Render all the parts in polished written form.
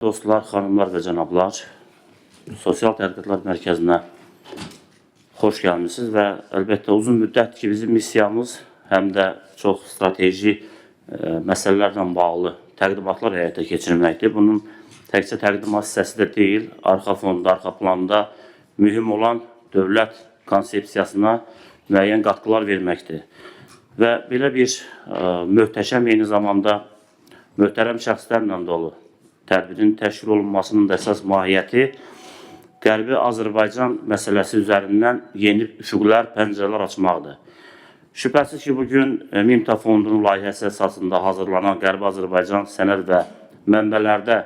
Dostlar, xanımlar və cənablar, Sosial Tədqiqatlar Mərkəzinə xoş gəlmisiniz və əlbəttə uzun müddətdir ki, bizim missiyamız həm də çox strateji məsələlərlə bağlı təqdimatlar həyata keçirməkdir. Bunun təkcə təqdimat hissəsi də deyil, arxa fonda, arxa planda mühüm olan dövlət konsepsiyasına müəyyən qatqılar verməkdir. Və belə bir möhtəşəm, eyni zamanda möhtərəm şəxslərlə dolu tədbirin təşkil olunmasının da əsas mahiyyəti Qərbi Azərbaycan məsələsi üzərindən yeni üfüqlər, pəncərələr açmaqdır. Şübhəsiz ki, bugün MİMTA fondunun layihəsi əsasında hazırlanan Qərbi Azərbaycan sənəd və mənbələrdə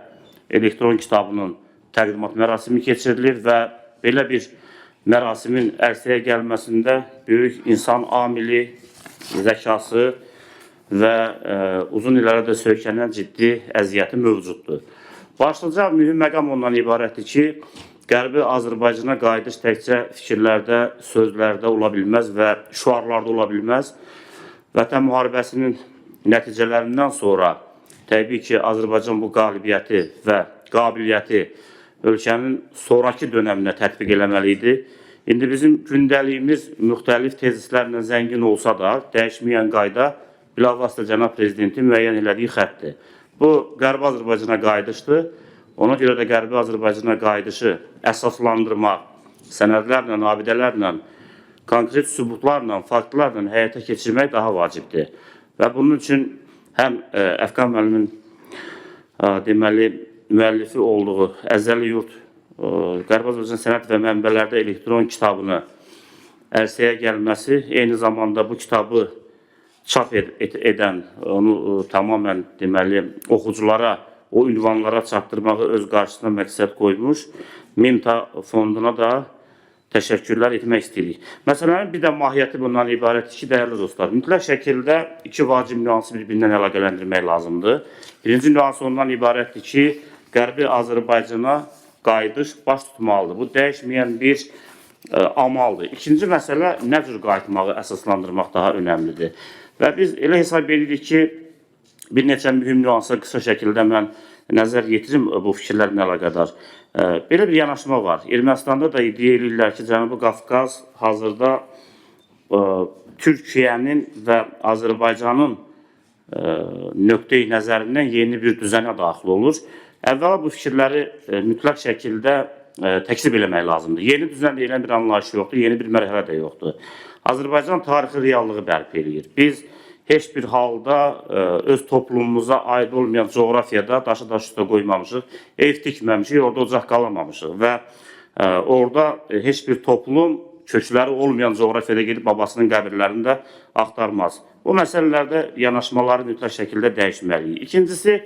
elektron kitabının təqdimat mərasimi keçirilir və belə bir mərasimin ərsəyə gəlməsində böyük insan amili, zəkası və uzun illərə də söykənən ciddi əziyyəti mövcuddur. Başlıca mühüm məqam ondan ibarətdir ki, Qərbi Azərbaycana qayıdış təkcə fikirlərdə, sözlərdə ola bilməz və şüarlarda ola bilməz. Vətən müharibəsinin nəticələrindən sonra təbii ki, Azərbaycan bu qalibiyyəti və qabiliyyəti ölkənin sonrakı dönəminə tətbiq eləməli idi. İndi bizim gündəliyimiz müxtəlif tezislərlə zəngin olsa da, dəyişməyən qayda bilavasitə cənab prezidentin müəyyən elədiyi xəttdir. Bu Qərbi Azərbaycana qayıdışdır. Ona görə də Qərbi Azərbaycana qayıdışı əsaslandırmaq, sənədlərlə, abidələrlə, konkret sübutlarla, faktlarla həyata keçirmək daha vacibdir. Və bunun üçün həm Əfqan müəllimin deməli müəllifi olduğu Əzəli Yurt Qərbi Azərbaycan sənəd və mənbələrdə elektron kitabını ərsəyə gəlməsi, eyni zamanda bu kitabı çap edən, onu tamamilə deməli oxuculara, o ünvanlara çatdırmağı öz qarşısına məqsəd qoymuş MİMTA fonduna da təşəkkürlər etmək istəyirik. Məsələnin bir də mahiyyəti bundan ibarətdir ki, dəyərli dostlar, mütləq şəkildə iki vacib nüansı bir-birindən əlaqələndirmək lazımdır. Birinci nüans ondan ibarətdir ki, Qərbi Azərbaycana qayıdış baş tutmalıdır. Bu dəyişməyən bir amaldır. İkinci məsələ nə cür qayıtmağı əsaslandırmaq daha önəmlidir. Və biz elə hesab edirik ki, bir neçə mühüm nüansa qısa şəkildə mən nəzər yetirim bu fikirlərlə əlaqədar. Belə bir yanaşma var. Ermənistanda da iddia eləyirlər ki, Cənubi Qafqaz hazırda Türkiyənin və Azərbaycanın nöqteyi nəzərindən yeni bir düzənə daxil olur. Əvvəla bu fikirləri mütləq şəkildə təkzib eləmək lazımdır. Yeni düzən deyilən bir anlayış yoxdur, yeni bir mərhələ də yoxdur. Azərbaycan tarixi reallığı bərpa eləyir. Biz heç bir halda öz toplumumuza aid olmayan coğrafiyada daşı daş üstə qoymamışıq, ev tikməmişik, orada ocaq qalamamışıq və orada heç bir toplum kökləri olmayan coğrafiyada gedib babasının qəbirlərini də axtarmaz. Bu məsələlərdə yanaşmaları mütləq şəkildə dəyişməliyik. İkincisi,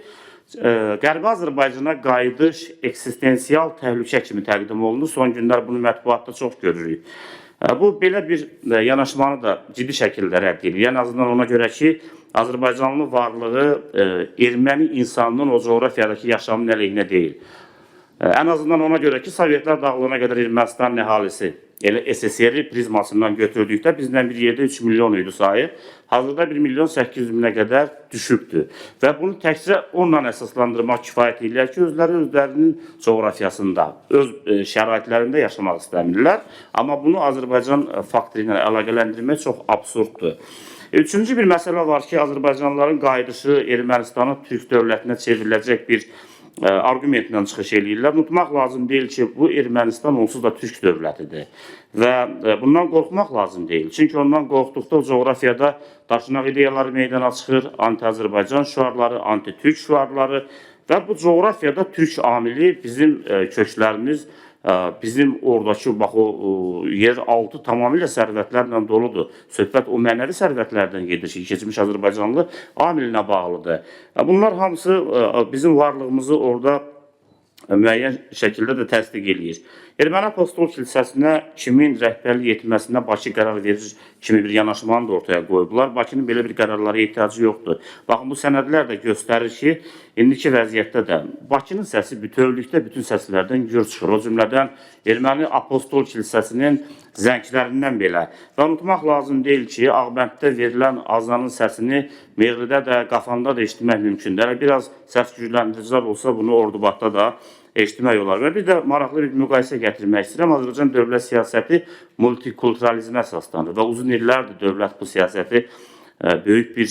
Qərbi Azərbaycana qayıdış eksistensial təhlükə kimi təqdim olunur. Son günlər bunu mətbuatda çox görürük. Bu belə bir yanaşmanı da ciddi şəkildə rədd edir. Ən azından ona görə ki, Azərbaycanlı varlığı erməni insanının o coğrafiyadakı yaşamının əleyhinə deyil. Ən azından ona görə ki, Sovetlər dağılana qədər Ermənistan əhalisi elə SSR prizmasından götürdükdə bizlə bir yerdə 3 milyon idi sayı. Hazırda 1 milyon 800 minə qədər düşübdür. Və bunu təkcə onunla əsaslandırmaq kifayət eləyər ki, özləri özlərinin coğrafiyasında, öz şəraitlərində yaşamaq istəmirlər. Amma bunu Azərbaycan faktoru ilə əlaqələndirmək çox absurddur. Üçüncü bir məsələ var ki, Azərbaycanlıların qayıdışı Ermənistanın Türk dövlətinə çevriləcək bir arqumentlə çıxış eləyirlər. Unutmaq lazım deyil ki, bu Ermənistan onsuz da Türk dövlətidir və bundan qorxmaq lazım deyil. Çünki ondan qorxduqda o coğrafiyada daşnaq ideyaları meydana çıxır, anti-Azərbaycan şüarları, anti-Türk şüarları və bu coğrafiyada Türk amili bizim köklərimiz, bizim oradakı bax o yer altı tamamilə sərvətlərlə doludur. Söhbət o mənəvi sərvətlərdən gedir ki, keçmiş Azərbaycanlı amilinə bağlıdır. Bunlar hamısı bizim varlığımızı orada müəyyən şəkildə də təsdiq eləyir. Erməni Apostol Kilsəsinə kimin rəhbərlik etməsinə Bakı qərar verir kimi bir yanaşmanı da ortaya qoyublar. Bakının belə bir qərarlara ehtiyacı yoxdur. Baxın, bu sənədlər də göstərir ki, indiki vəziyyətdə də Bakının səsi bütövlükdə bütün səslərdən gür çıxır. O cümlədən Erməni Apostol Kilsəsinin zənglərindən belə. Və unutmaq lazım deyil ki, Ağbənddə verilən azanın səsini Mehridə də, Qafanda da eşitmək mümkündür. Hələ biraz səs gücləndiricilər olsa bunu Ordubadda da eşitmək olar. Və bir də maraqlı bir müqayisə gətirmək istəyirəm. Azərbaycan dövlət siyasəti multikulturalizmə əsaslanır və uzun illərdir dövlət bu siyasəti böyük bir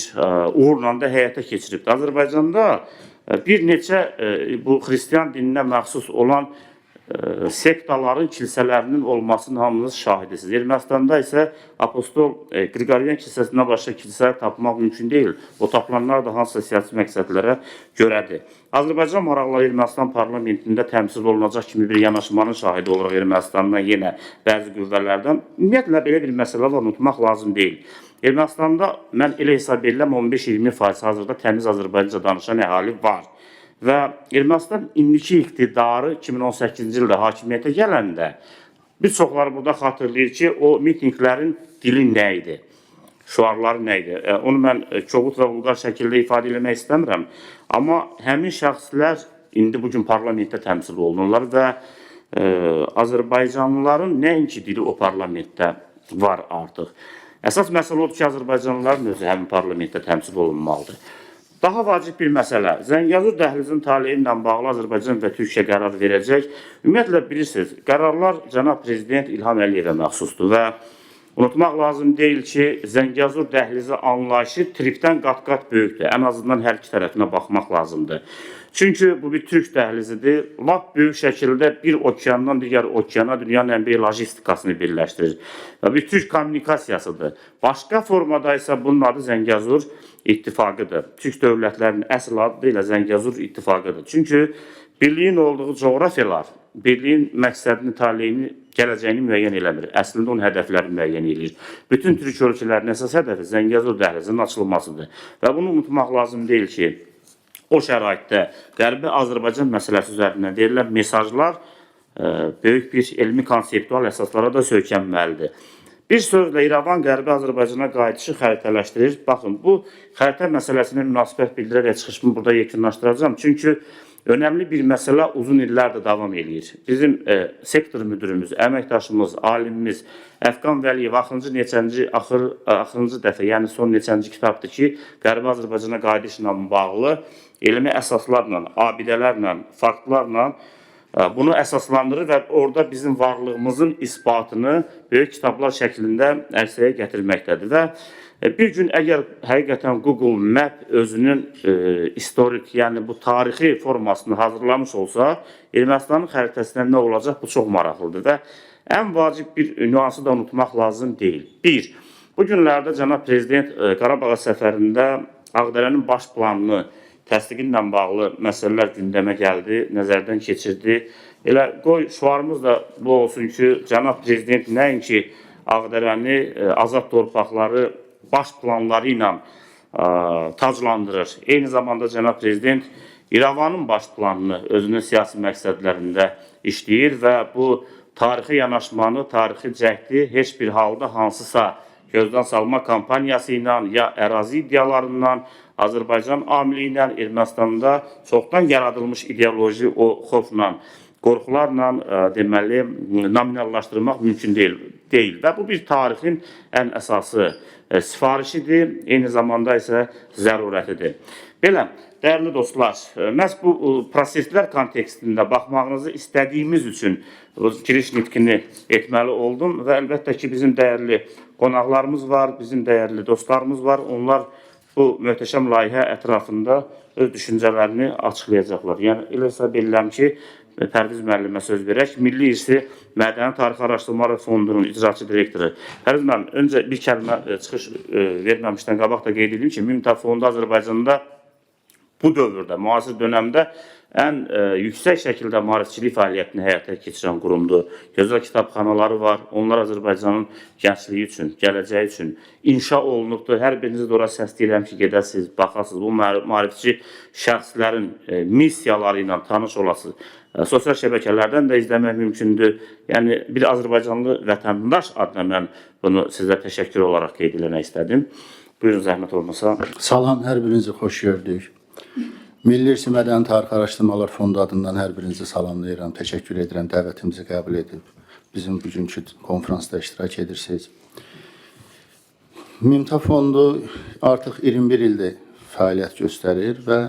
uğurla da həyata keçiribdir. Azərbaycanda bir neçə bu xristian dininə məxsus olan sektaların kilsələrinin olmasının hamınız şahidisiniz. Ermənistanda isə Apostol Qriqoryan kilsəsindən başqa kilsə tapmaq mümkün deyil. O tapılanlar da hansısa siyasi məqsədlərə görədir. Azərbaycan maraqları Ermənistan parlamentində təmsil olunacaq kimi bir yanaşmanın şahidi olaraq Ermənistandan yenə bəzi qüvvələrdən. Ümumiyyətlə belə bir məsələ var, unutmaq lazım deyil. Ermənistanda mən elə hesab edirəm 15-20% hazırda təmiz Azərbaycanca danışan əhali var. Və Ermənistan indiki iqtidarı 2018-ci ildə hakimiyyətə gələndə bir çoxları burada xatırlayır ki, o mitinqlərin dili nə idi? Şüarları nə idi? Onu mən kobud və vulqar şəkildə ifadə eləmək istəmirəm. Amma həmin şəxslər indi bu gün parlamentdə təmsil olunurlar və Azərbaycanlıların nəinki dili o parlamentdə var artıq. Əsas məsələ odur ki, Azərbaycanlıların özü həmin parlamentdə təmsil olunmalıdır. Daha vacib bir məsələ, Zəngəzur dəhlizinin taleyi ilə bağlı Azərbaycan və Türkiyə qərar verəcək. Ümumiyyətlə bilirsiniz, qərarlar cənab prezident İlham Əliyevə məxsusdur və unutmaq lazım deyil ki, Zəngəzur dəhlizi anlayışı tripdən qat-qat böyükdür. Ən azından hər iki tərəfinə baxmaq lazımdır. Çünki bu bir türk dəhlizidir. Lap böyük şəkildə bir okeandan digər okeana dünyanın ən böyük logistikasını birləşdirir. Və bir türk kommunikasiyasıdır. Başqa formada isə bunun adı Zəngəzur İttifaqıdır. Türk dövlətlərinin əsl adı ilə Zəngəzur İttifaqıdır. Çünki birliyin olduğu coğrafiyalar birliyin məqsədini, taleyini, gələcəyini müəyyən eləmir. Əslində onun hədəflərini müəyyən eləyir. Bütün türk ölkələrinin əsas hədəfi Zəngəzur dəhlizinin açılmasıdır. Və bunu unutmaq lazım deyil ki, o şəraitdə Qərbi Azərbaycan məsələsi üzərindən verilən mesajlar böyük bir elmi konseptual əsaslara da söykənməlidir. Bir sözlə İrəvan Qərbi Azərbaycana qayıdışı xəritələşdirir. Baxın, bu xəritə məsələsinə münasibət bildirərək çıxışımı burada yekunlaşdıracağam. Çünki önəmli bir məsələ uzun illərdir davam eləyir. Bizim sektor müdürümüz, əməkdaşımız, alimimiz Əfqan Vəliyev axırıncı dəfə, yəni son neçənci kitabdır ki, Qərbi Azərbaycana qayıdışla bağlı elmi əsaslarla, abidələrlə, faktlarla bunu əsaslandırır və orada bizim varlığımızın isbatını böyük kitablar şəklində ərsəyə gətirməkdədir. Və bir gün əgər həqiqətən Google Map özünün istorik, yəni bu tarixi formasını hazırlamış olsa, Ermənistanın xəritəsində nə olacaq, bu çox maraqlıdır və ən vacib bir nüansı da unutmaq lazım deyil. Bir, bu günlərdə cənab prezident Qarabağa səfərində Ağdərənin baş planını təsdiqi ilə bağlı məsələlər gündəmə gəldi, nəzərdən keçirdi. Elə qoy şüarımız da bu olsun ki, cənab prezident nəinki Ağdərəni azad torpaqları baş planları ilə taclandırır. Eyni zamanda cənab prezident İrəvanın baş planını özünün siyasi məqsədlərində işləyir və bu tarixi yanaşmanı, tarixi cəhdi heç bir halda hansısa gözdən salma kampaniyası ilə ya ərazi iddialarından, Azərbaycan amili ilə Ermənistanda çoxdan yaradılmış ideoloji o xofla, qorxularla deməli nominallaşdırmaq mümkün deyil və bu bir tarixin ən əsası sifarişidir, eyni zamanda isə zərurətidir. Belə, dəyərli dostlar, məhz bu proseslər kontekstində baxmağınızı istədiyimiz üçün giriş nitqini etməli oldum və əlbəttə ki, bizim dəyərli qonaqlarımız var, bizim dəyərli dostlarımız var. Onlar bu möhtəşəm layihə ətrafında öz düşüncələrini açıqlayacaqlar. Yəni, elə hesab edirəm ki, Pərviz müəllimə söz verək. Milli İrsi Mədəni Tarixi Araşdırmalar Fondunun icraçı direktoru. Pərviz müəllim, öncə bir kəlmə çıxış verməmişdən qabaq da qeyd edim ki, MİMTA Fondu Azərbaycanda bu dövrdə, müasir dönəmdə ən yüksək şəkildə maarifçilik fəaliyyətini həyata keçirən qurumdur. Gözəl kitabxanaları var. Onlar Azərbaycanın gəncliyi üçün, gələcəyi üçün inşa olunubdur. Hər birinizi də ora səsləyirəm ki, gedəsiniz, baxasınız. Bu maarifçi şəxslərin missiyaları ilə tanış olasınız. Sosial şəbəkələrdən də izləmək mümkündür. Yəni bir azərbaycanlı vətəndaş adına mən bunu sizə təşəkkür olaraq qeyd eləmək istədim. Buyurun, zəhmət olmasa. Salam, hər birinizi xoş gördük. Milli İrsi Mədəni Tarixi Araşdırmalar Fondu adından hər birinizi salamlayıram, təşəkkür edirəm, dəvətimizi qəbul edib bizim bugünkü konfransda iştirak edirsiniz. Mümta Fondu artıq 21 ildir fəaliyyət göstərir və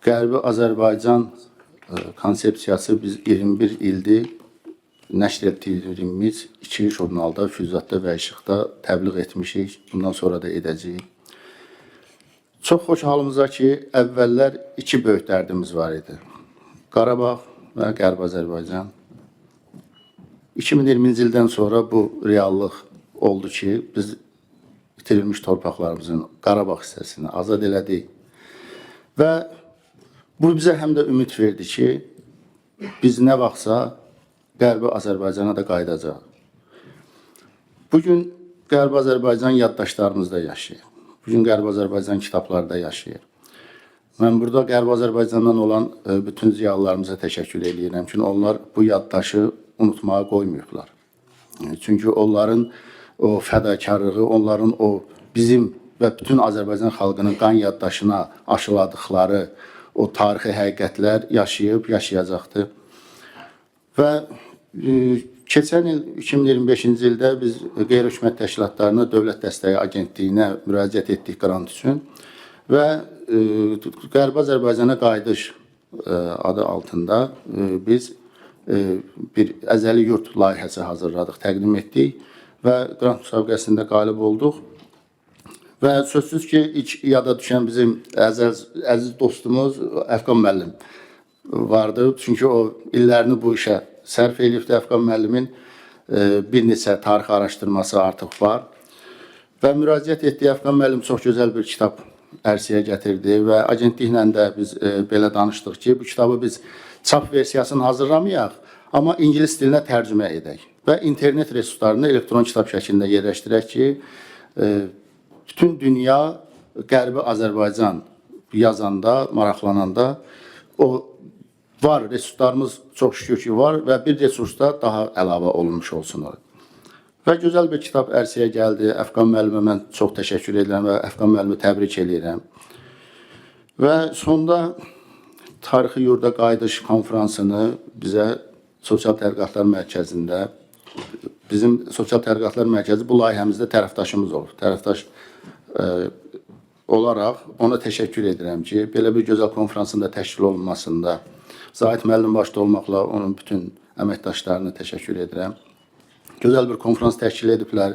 Qərbi Azərbaycan konsepsiyası biz 21 ildir nəşr etdiyimiz iki jurnalda, Füzatda və İşıqda təbliğ etmişik. Bundan sonra da edəcəyik. Çox xoş halımıza ki, əvvəllər iki böyük dərdimiz var idi. Qarabağ və Qərbi Azərbaycan. 2020-ci ildən sonra bu reallıq oldu ki, biz itirilmiş torpaqlarımızın Qarabağ hissəsini azad elədik. Və bu bizə həm də ümid verdi ki, biz nə vaxtsa Qərbi Azərbaycana da qayıdacaq. Bugün Qərbi Azərbaycan yaddaşlarımızda yaşayır. Bugün Qərbi Azərbaycan kitablarda yaşayır. Mən burada Qərbi Azərbaycandan olan bütün ziyalılarımıza təşəkkür eləyirəm ki, onlar bu yaddaşı unutmağa qoymayıblar. Çünki onların o fədakarlığı, onların o bizim və bütün Azərbaycan xalqının qan yaddaşına aşıladıqları o tarixi həqiqətlər yaşayıb, yaşayacaqdır. Və keçən il 2025-ci ildə biz qeyri-hökumət təşkilatlarına Dövlət Dəstəyi Agentliyinə müraciət etdik qrant üçün və Qərbi Azərbaycana qayıdış adı altında biz bir əzəli yurt layihəsi hazırladıq, təqdim etdik və qrant müsabiqəsində qalib olduq. Və sözsüz ki, ilk yada düşən bizim əziz dostumuz Əfqan müəllim vardı. Çünki o illərini bu işə sərf eləyibdi. Əfqan müəllimin bir neçə tarix araşdırması artıq var. Və müraciət etdiyi Əfqan müəllim çox gözəl bir kitab ərsəyə gətirdi və agentliklə də biz belə danışdıq ki, bu kitabı biz çap versiyasını hazırlamayaq, amma ingilis dilinə tərcümə edək və internet resurslarını elektron kitab şəklində yerləşdirək ki, bütün dünya Qərbi Azərbaycan yazanda, maraqlananda o var, resurslarımız çox şükür ki var və bir resursda daha əlavə olunmuş olsun ora. Və gözəl bir kitab ərsəyə gəldi. Əfqan müəllimə mən çox təşəkkür edirəm və Əfqan müəllimi təbrik eləyirəm. Və sonda Tarixi Yurda Qayıdış konfransını bizə Sosial Tədqiqatlar Mərkəzində, bizim Sosial Tədqiqatlar Mərkəzi bu layihəmizdə tərəfdaşımız olub. Tərəfdaş olaraq ona təşəkkür edirəm ki, belə bir gözəl konfransın da təşkil olunmasında Zahid müəllim başda olmaqla onun bütün əməkdaşlarına təşəkkür edirəm. Gözəl bir konfrans təşkil ediblər.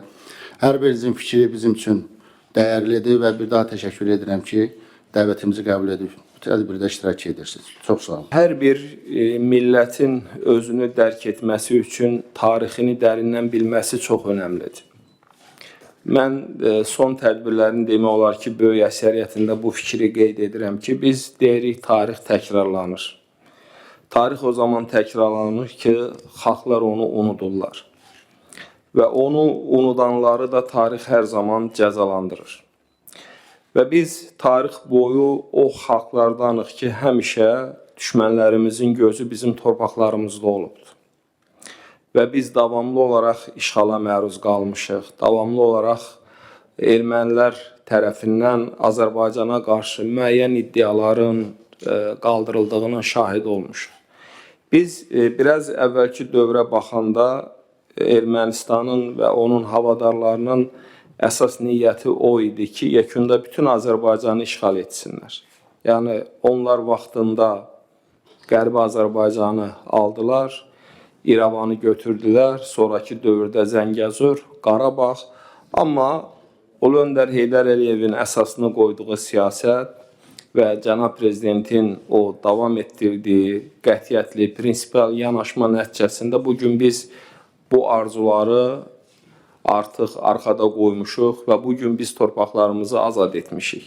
Hər birinizin fikri bizim üçün dəyərlidir və bir daha təşəkkür edirəm ki, dəvətimizi qəbul edib tədbirdə iştirak edirsiniz. Çox sağ olun. Hər bir millətin özünü dərk etməsi üçün tarixini dərindən bilməsi çox önəmlidir. Mən son tədbirlərin demək olar ki, böyük əksəriyyətində bu fikri qeyd edirəm ki, biz deyirik tarix təkrarlanır. Tarix o zaman təkrarlanır ki, xalqlar onu unudurlar. Və onu unudanları da tarix hər zaman cəzalandırır. Və biz tarix boyu o xalqlardanıq ki, həmişə düşmənlərimizin gözü bizim torpaqlarımızda olubdur. Və biz davamlı olaraq işğala məruz qalmışıq. Davamlı olaraq ermənilər tərəfindən Azərbaycana qarşı müəyyən iddiaların qaldırıldığının şahidi olmuşuq. Biz biraz əvvəlki dövrə baxanda Ermənistanın və onun havadarlarının əsas niyyəti o idi ki, yekunda bütün Azərbaycanı işğal etsinlər. Yəni onlar vaxtında Qərbi Azərbaycanı aldılar, İrəvanı götürdülər, sonrakı dövrdə Zəngəzur, Qarabağ. Amma Ulu Öndər Heydər Əliyevin əsasını qoyduğu siyasət və cənab prezidentin o davam etdirdiyi qətiyyətli, prinsipial yanaşma nəticəsində bu gün biz bu arzuları artıq arxada qoymuşuq və bu gün biz torpaqlarımızı azad etmişik.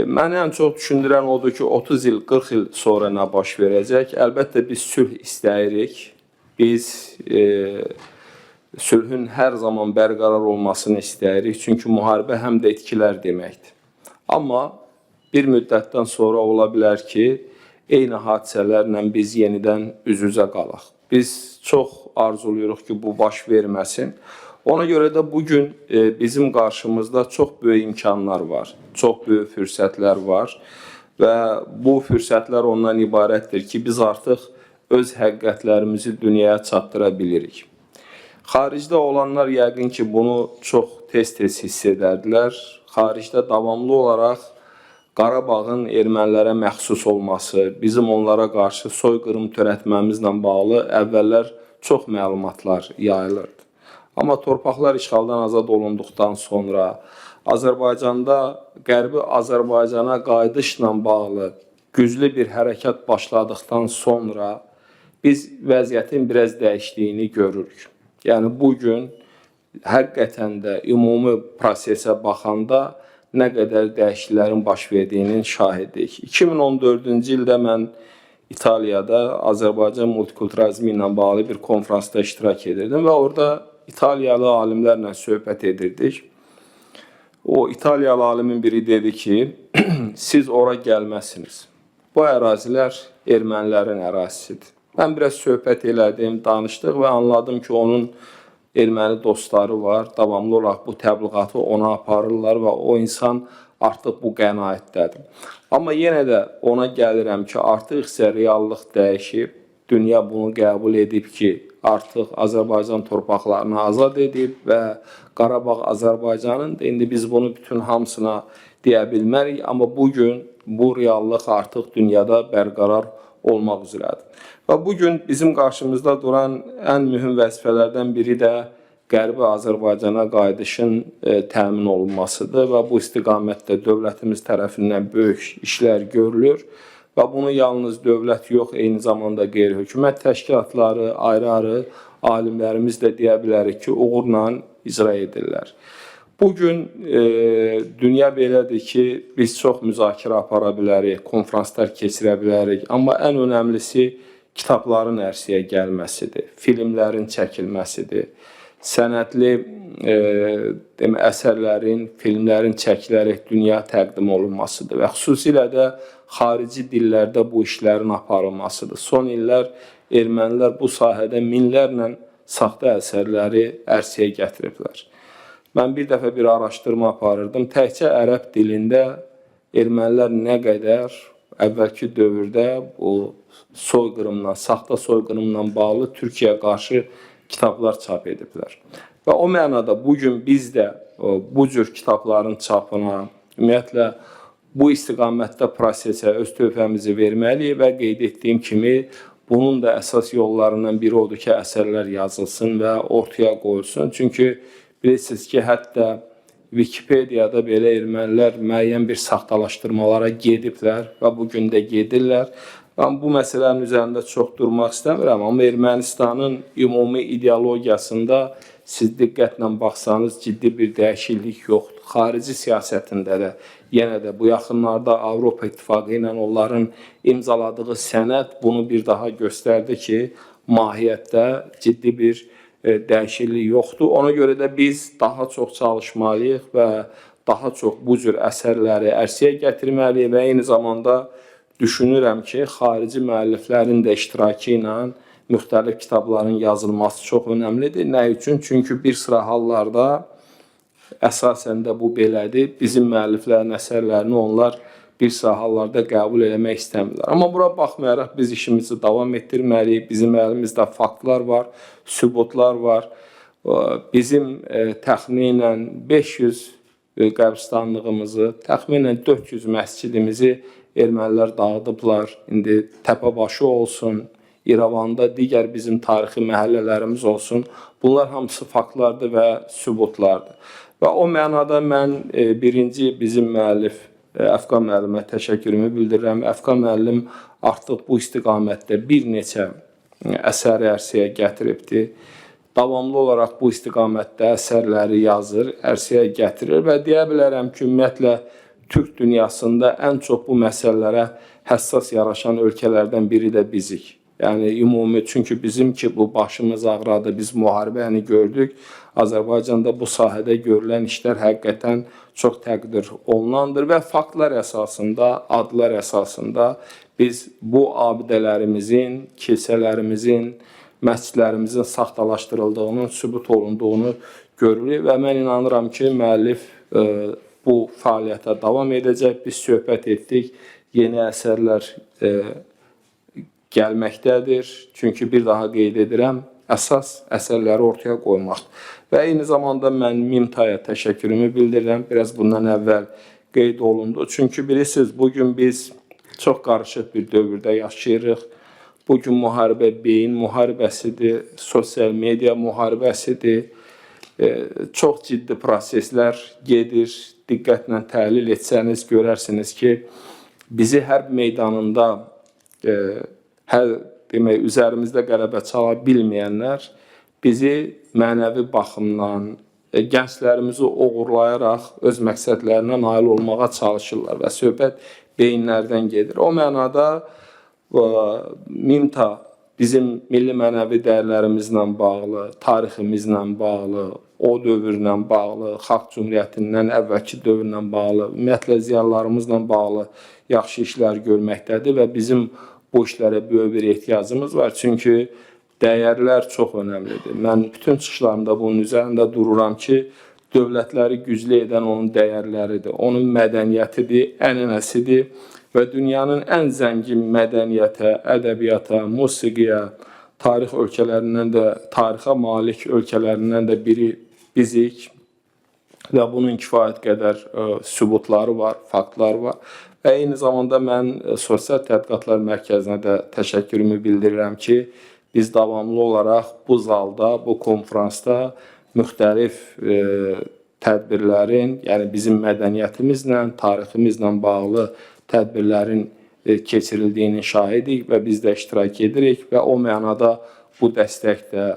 Məni ən çox düşündürən odur ki, 30 il, 40 il sonra nə baş verəcək? Əlbəttə biz sülh istəyirik. Biz sülhün hər zaman bərqərar olmasını istəyirik. Çünki müharibə həm də itkilər deməkdir. Amma bir müddətdən sonra ola bilər ki, eyni hadisələrlə biz yenidən üz-üzə qalaq. Biz çox arzuluyuruq ki, bu baş verməsin. Ona görə də bu gün bizim qarşımızda çox böyük imkanlar var, çox böyük fürsətlər var və bu fürsətlər ondan ibarətdir ki, biz artıq öz həqiqətlərimizi dünyaya çatdıra bilirik. Xaricdə olanlar yəqin ki, bunu çox tez-tez hiss edərdilər. Xaricdə davamlı olaraq Qarabağın ermənilərə məxsus olması, bizim onlara qarşı soyqırım törətməmizlə bağlı əvvəllər çox məlumatlar yayılırdı. Amma torpaqlar işğaldan azad olunduqdan sonra Azərbaycanda Qərbi Azərbaycana qayıdışla bağlı güclü bir hərəkat başladıqdan sonra biz vəziyyətin biraz dəyişdiyini görürük. Yəni bu gün həqiqətən də ümumi prosesə baxanda nə qədər dəyişikliklərin baş verdiyinin şahidiyik. 2014-cü ildə mən İtaliyada Azərbaycan multikulturalizmi ilə bağlı bir konfransda iştirak edirdim və orada İtaliyalı alimlərlə söhbət edirdik. O İtaliyalı alimin biri dedi ki, siz ora gəlməzsiniz. Bu ərazilər ermənilərin ərazisidir. Mən biraz söhbət elədim, danışdıq və anladım ki, onun erməni dostları var. Davamlı olaraq bu təbliğatı ona aparırlar və o insan artıq bu qənaətdədir. Amma yenə də ona gəlirəm ki, artıq isə reallıq dəyişib, dünya bunu qəbul edib ki, artıq Azərbaycan torpaqlarını azad edib və Qarabağ Azərbaycanındır. İndi biz bunu bütün hamısına deyə bilmərik, amma bu gün bu reallıq artıq dünyada bərqərar olmaq üzrədir. Və bu gün bizim qarşımızda duran ən mühüm vəzifələrdən biri də Qərbi Azərbaycana qayıdışın təmin olunmasıdır və bu istiqamətdə dövlətimiz tərəfindən böyük işlər görülür və bunu yalnız dövlət yox, eyni zamanda qeyri-hökumət təşkilatları, ayrı-ayrı alimlərimiz də deyə bilərik ki, uğurla icra edirlər. Bu gün dünya belədir ki, biz çox müzakirə apara bilərik, konfranslar keçirə bilərik, amma ən önəmlisi kitabların ərsəyə gəlməsidir, filmlərin çəkilməsidir, sənədli əsərlərin, filmlərin çəkilərək dünya təqdim olunmasıdır və xüsusilə də xarici dillərdə bu işlərin aparılmasıdır. Son illər ermənilər bu sahədə minlərlə saxta əsərləri ərsəyə gətiriblər. Mən bir dəfə bir araşdırma aparırdım. Təkcə ərəb dilində ermənilər nə qədər əvvəlki dövrdə bu soyqırımla, saxta soyqırımla bağlı Türkiyəyə qarşı kitablar çap ediblər. Və o mənada bu gün biz də bu cür kitabların çapına, ümumiyyətlə bu istiqamətdə prosesə öz töhfəmizi verməliyik və qeyd etdiyim kimi bunun da əsas yollarından biri odur ki, əsərlər yazılsın və ortaya qoyulsun. Çünki bilirsiniz ki, hətta Wikipediyada belə ermənilər müəyyən bir saxtalaşdırmalara gediblər və bu gün də gedirlər. Mən bu məsələnin üzərində çox durmaq istəmirəm, amma Ermənistanın ümumi ideologiyasında siz diqqətlə baxsanız ciddi bir dəyişiklik yoxdur. Xarici siyasətində də yenə də bu yaxınlarda Avropa İttifaqı ilə onların imzaladığı sənəd bunu bir daha göstərdi ki, mahiyyətdə ciddi bir dəyişiklik yoxdur. Ona görə də biz daha çox çalışmalıyıq və daha çox bu cür əsərləri ərsəyə gətirməliyik və eyni zamanda düşünürəm ki, xarici müəlliflərin də iştirakı ilə müxtəlif kitabların yazılması çox önəmlidir. Nə üçün? Çünki bir sıra hallarda əsasən də bu belədir. Bizim müəlliflərin əsərlərini onlar bir sıra hallarda qəbul eləmək istəmirlər. Amma bura baxmayaraq biz işimizi davam etdirməliyik. Bizim əlimizdə faktlar var, sübutlar var. Bizim təxminən 500 qəbirstanlığımızı, təxminən 400 məscidimizi ermənilər dağıdıblar. İndi Təpəbaşı olsun, İrəvanda digər bizim tarixi məhəllələrimiz olsun. Bunlar hamısı faktlardır və sübutlardır. Və o mənada mən birinci bizim müəllif Əfqan müəllimə təşəkkürümü bildirirəm. Əfqan müəllim artıq bu istiqamətdə bir neçə əsəri ərsəyə gətiribdir. Davamlı olaraq bu istiqamətdə əsərləri yazır, ərsəyə gətirir və deyə bilərəm ki, ümumiyyətlə Türk dünyasında ən çox bu məsələlərə həssas yaraşan ölkələrdən biri də bizik. Yəni ümumi, çünki bizim ki bu başımız ağrıdı, biz müharibəni gördük. Azərbaycanda bu sahədə görülən işlər həqiqətən çox təqdir olunandır və faktlar əsasında, adlar əsasında biz bu abidələrimizin, kilsələrimizin, məscidlərimizin saxtalaşdırıldığının sübut olunduğunu görürük və mən inanıram ki, müəllif bu fəaliyyətə davam edəcək. Biz söhbət etdik, yeni əsərlər gəlməkdədir. Çünki bir daha qeyd edirəm, əsas əsərləri ortaya qoymaqdır. Və eyni zamanda mən MİMTAya təşəkkürümü bildirirəm. Biraz bundan əvvəl qeyd olundu. Çünki bilirsiniz, bugün biz çox qarışıq bir dövrdə yaşayırıq. Bugün müharibə beyin müharibəsidir, sosial media müharibəsidir. Çox ciddi proseslər gedir. Diqqətlə təhlil etsəniz görərsiniz ki, bizi hərb meydanında demək üzərimizdə qələbə çala bilməyənlər bizi mənəvi baxımdan gənclərimizi oğurlayaraq öz məqsədlərinə nail olmağa çalışırlar və söhbət beyinlərdən gedir. O mənada MİMTA bizim milli mənəvi dəyərlərimizlə bağlı, tariximizlə bağlı, o dövrlə bağlı, Xalq Cümhuriyyətindən əvvəlki dövrlə bağlı, ümumiyyətlə ziyalılarımızla bağlı yaxşı işlər görməkdədir və bizim bu işlərə böyük bir ehtiyacımız var. Çünki dəyərlər çox önəmlidir. Mən bütün çıxışlarımda bunun üzərində dururam ki, dövlətləri güclü edən onun dəyərləridir, onun mədəniyyətidir, ənənəsidir və dünyanın ən zəngin mədəniyyətə, ədəbiyyata, musiqiyə, tarix ölkələrindən də, tarixə malik ölkələrindən də biri bizik və bunun kifayət qədər sübutları var, faktlar var. Və eyni zamanda mən Sosial Tədqiqatlar Mərkəzinə də təşəkkürümü bildirirəm ki, biz davamlı olaraq bu zalda, bu konfransda müxtəlif tədbirlərin, yəni bizim mədəniyyətimizlə, tariximizlə bağlı tədbirlərin keçirildiyinin şahidik və biz də iştirak edirik və o mənada bu dəstək də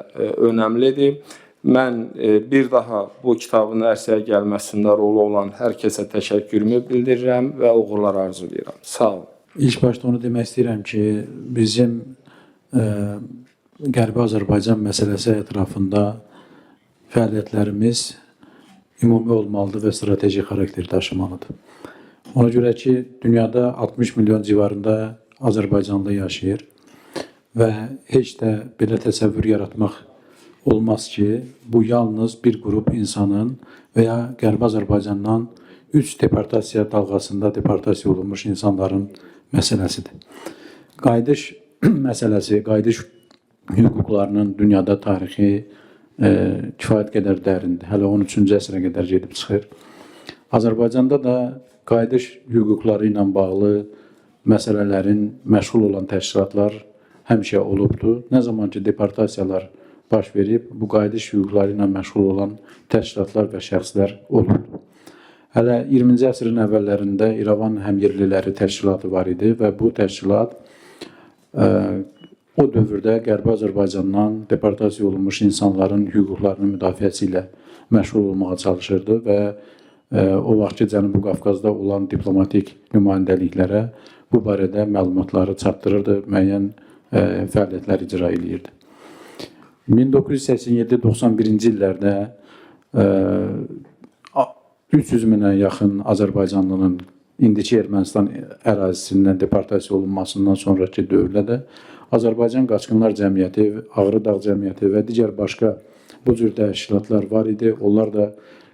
önəmlidir. Mən bir daha bu kitabın ərsəyə gəlməsində rolu olan hər kəsə təşəkkürümü bildirirəm və uğurlar arzulayıram. Sağ olun. İlk başda onu demək istəyirəm ki, bizim Qərbi Azərbaycan məsələsi ətrafında fəaliyyətlərimiz ümumi olmalıdır və strateji xarakter daşımalıdır. Ona görə ki, dünyada 60 milyon civarında Azərbaycanlı yaşayır və heç də belə təsəvvür yaratmaq olmaz ki, bu yalnız bir qrup insanın və ya Qərbi Azərbaycandan 3 deportasiya dalğasında deportasiya olunmuş insanların məsələsidir. Qayıdış məsələsi, qayıdış hüquqlarının dünyada tarixi kifayət qədər dərindir. Hələ 13-cü əsrə qədər gedib çıxır. Azərbaycanda da qayıdış hüquqları ilə bağlı məsələlərin məşğul olan təşkilatlar həmişə olubdur. Nə zaman ki deportasiyalar baş verib, bu qayıdış hüquqları ilə məşğul olan təşkilatlar və şəxslər olubdur. Hələ 20-ci əsrin əvvəllərində İrəvan Həmyerliləri təşkilatı var idi və bu təşkilat o dövrdə Qərbi Azərbaycandan deportasiya olunmuş insanların hüquqlarının müdafiəsi ilə məşğul olmağa çalışırdı və o vaxtki Cənubi Qafqazda olan diplomatik nümayəndəliklərə bu barədə məlumatları çatdırırdı, müəyyən fəaliyyətlər icra eləyirdi. 1987-91-ci illərdə 300 minə yaxın Azərbaycanlının indiki Ermənistan ərazisindən deportasiya olunmasından sonrakı dövrdə də Azərbaycan Qaçqınlar Cəmiyyəti, Ağrıdağ Cəmiyyəti və digər başqa bu cür təşkilatlar var idi. Onlar da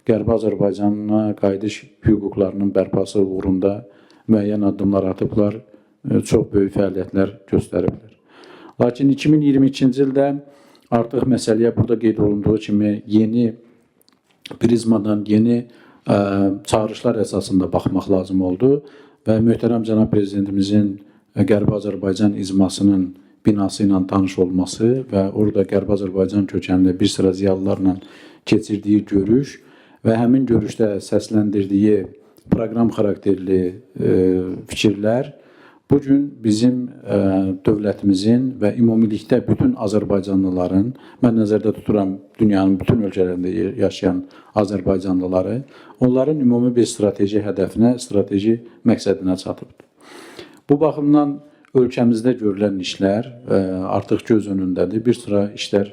Qərbi Azərbaycana qayıdış hüquqlarının bərpası uğrunda müəyyən addımlar atıblar, çox böyük fəaliyyətlər göstəriblər. Lakin 2022-ci ildə artıq məsələyə burada qeyd olunduğu kimi yeni prizmadan, yeni çağırışlar əsasında baxmaq lazım oldu və möhtərəm cənab prezidentimizin Qərbi Azərbaycan icmasının binası ilə tanış olması və orada Qərbi Azərbaycan kökənli bir sıra ziyalılarla keçirdiyi görüş və həmin görüşdə səsləndirdiyi proqram xarakterli fikirlər bu gün bizim dövlətimizin və ümumilikdə bütün Azərbaycanlıların, mən nəzərdə tuturam dünyanın bütün ölkələrində yaşayan Azərbaycanlıları, onların ümumi bir strateji hədəfinə, strateji məqsədinə çatıbdır. Bu baxımdan ölkəmizdə görülən işlər artıq göz önündədir. Bir sıra işlər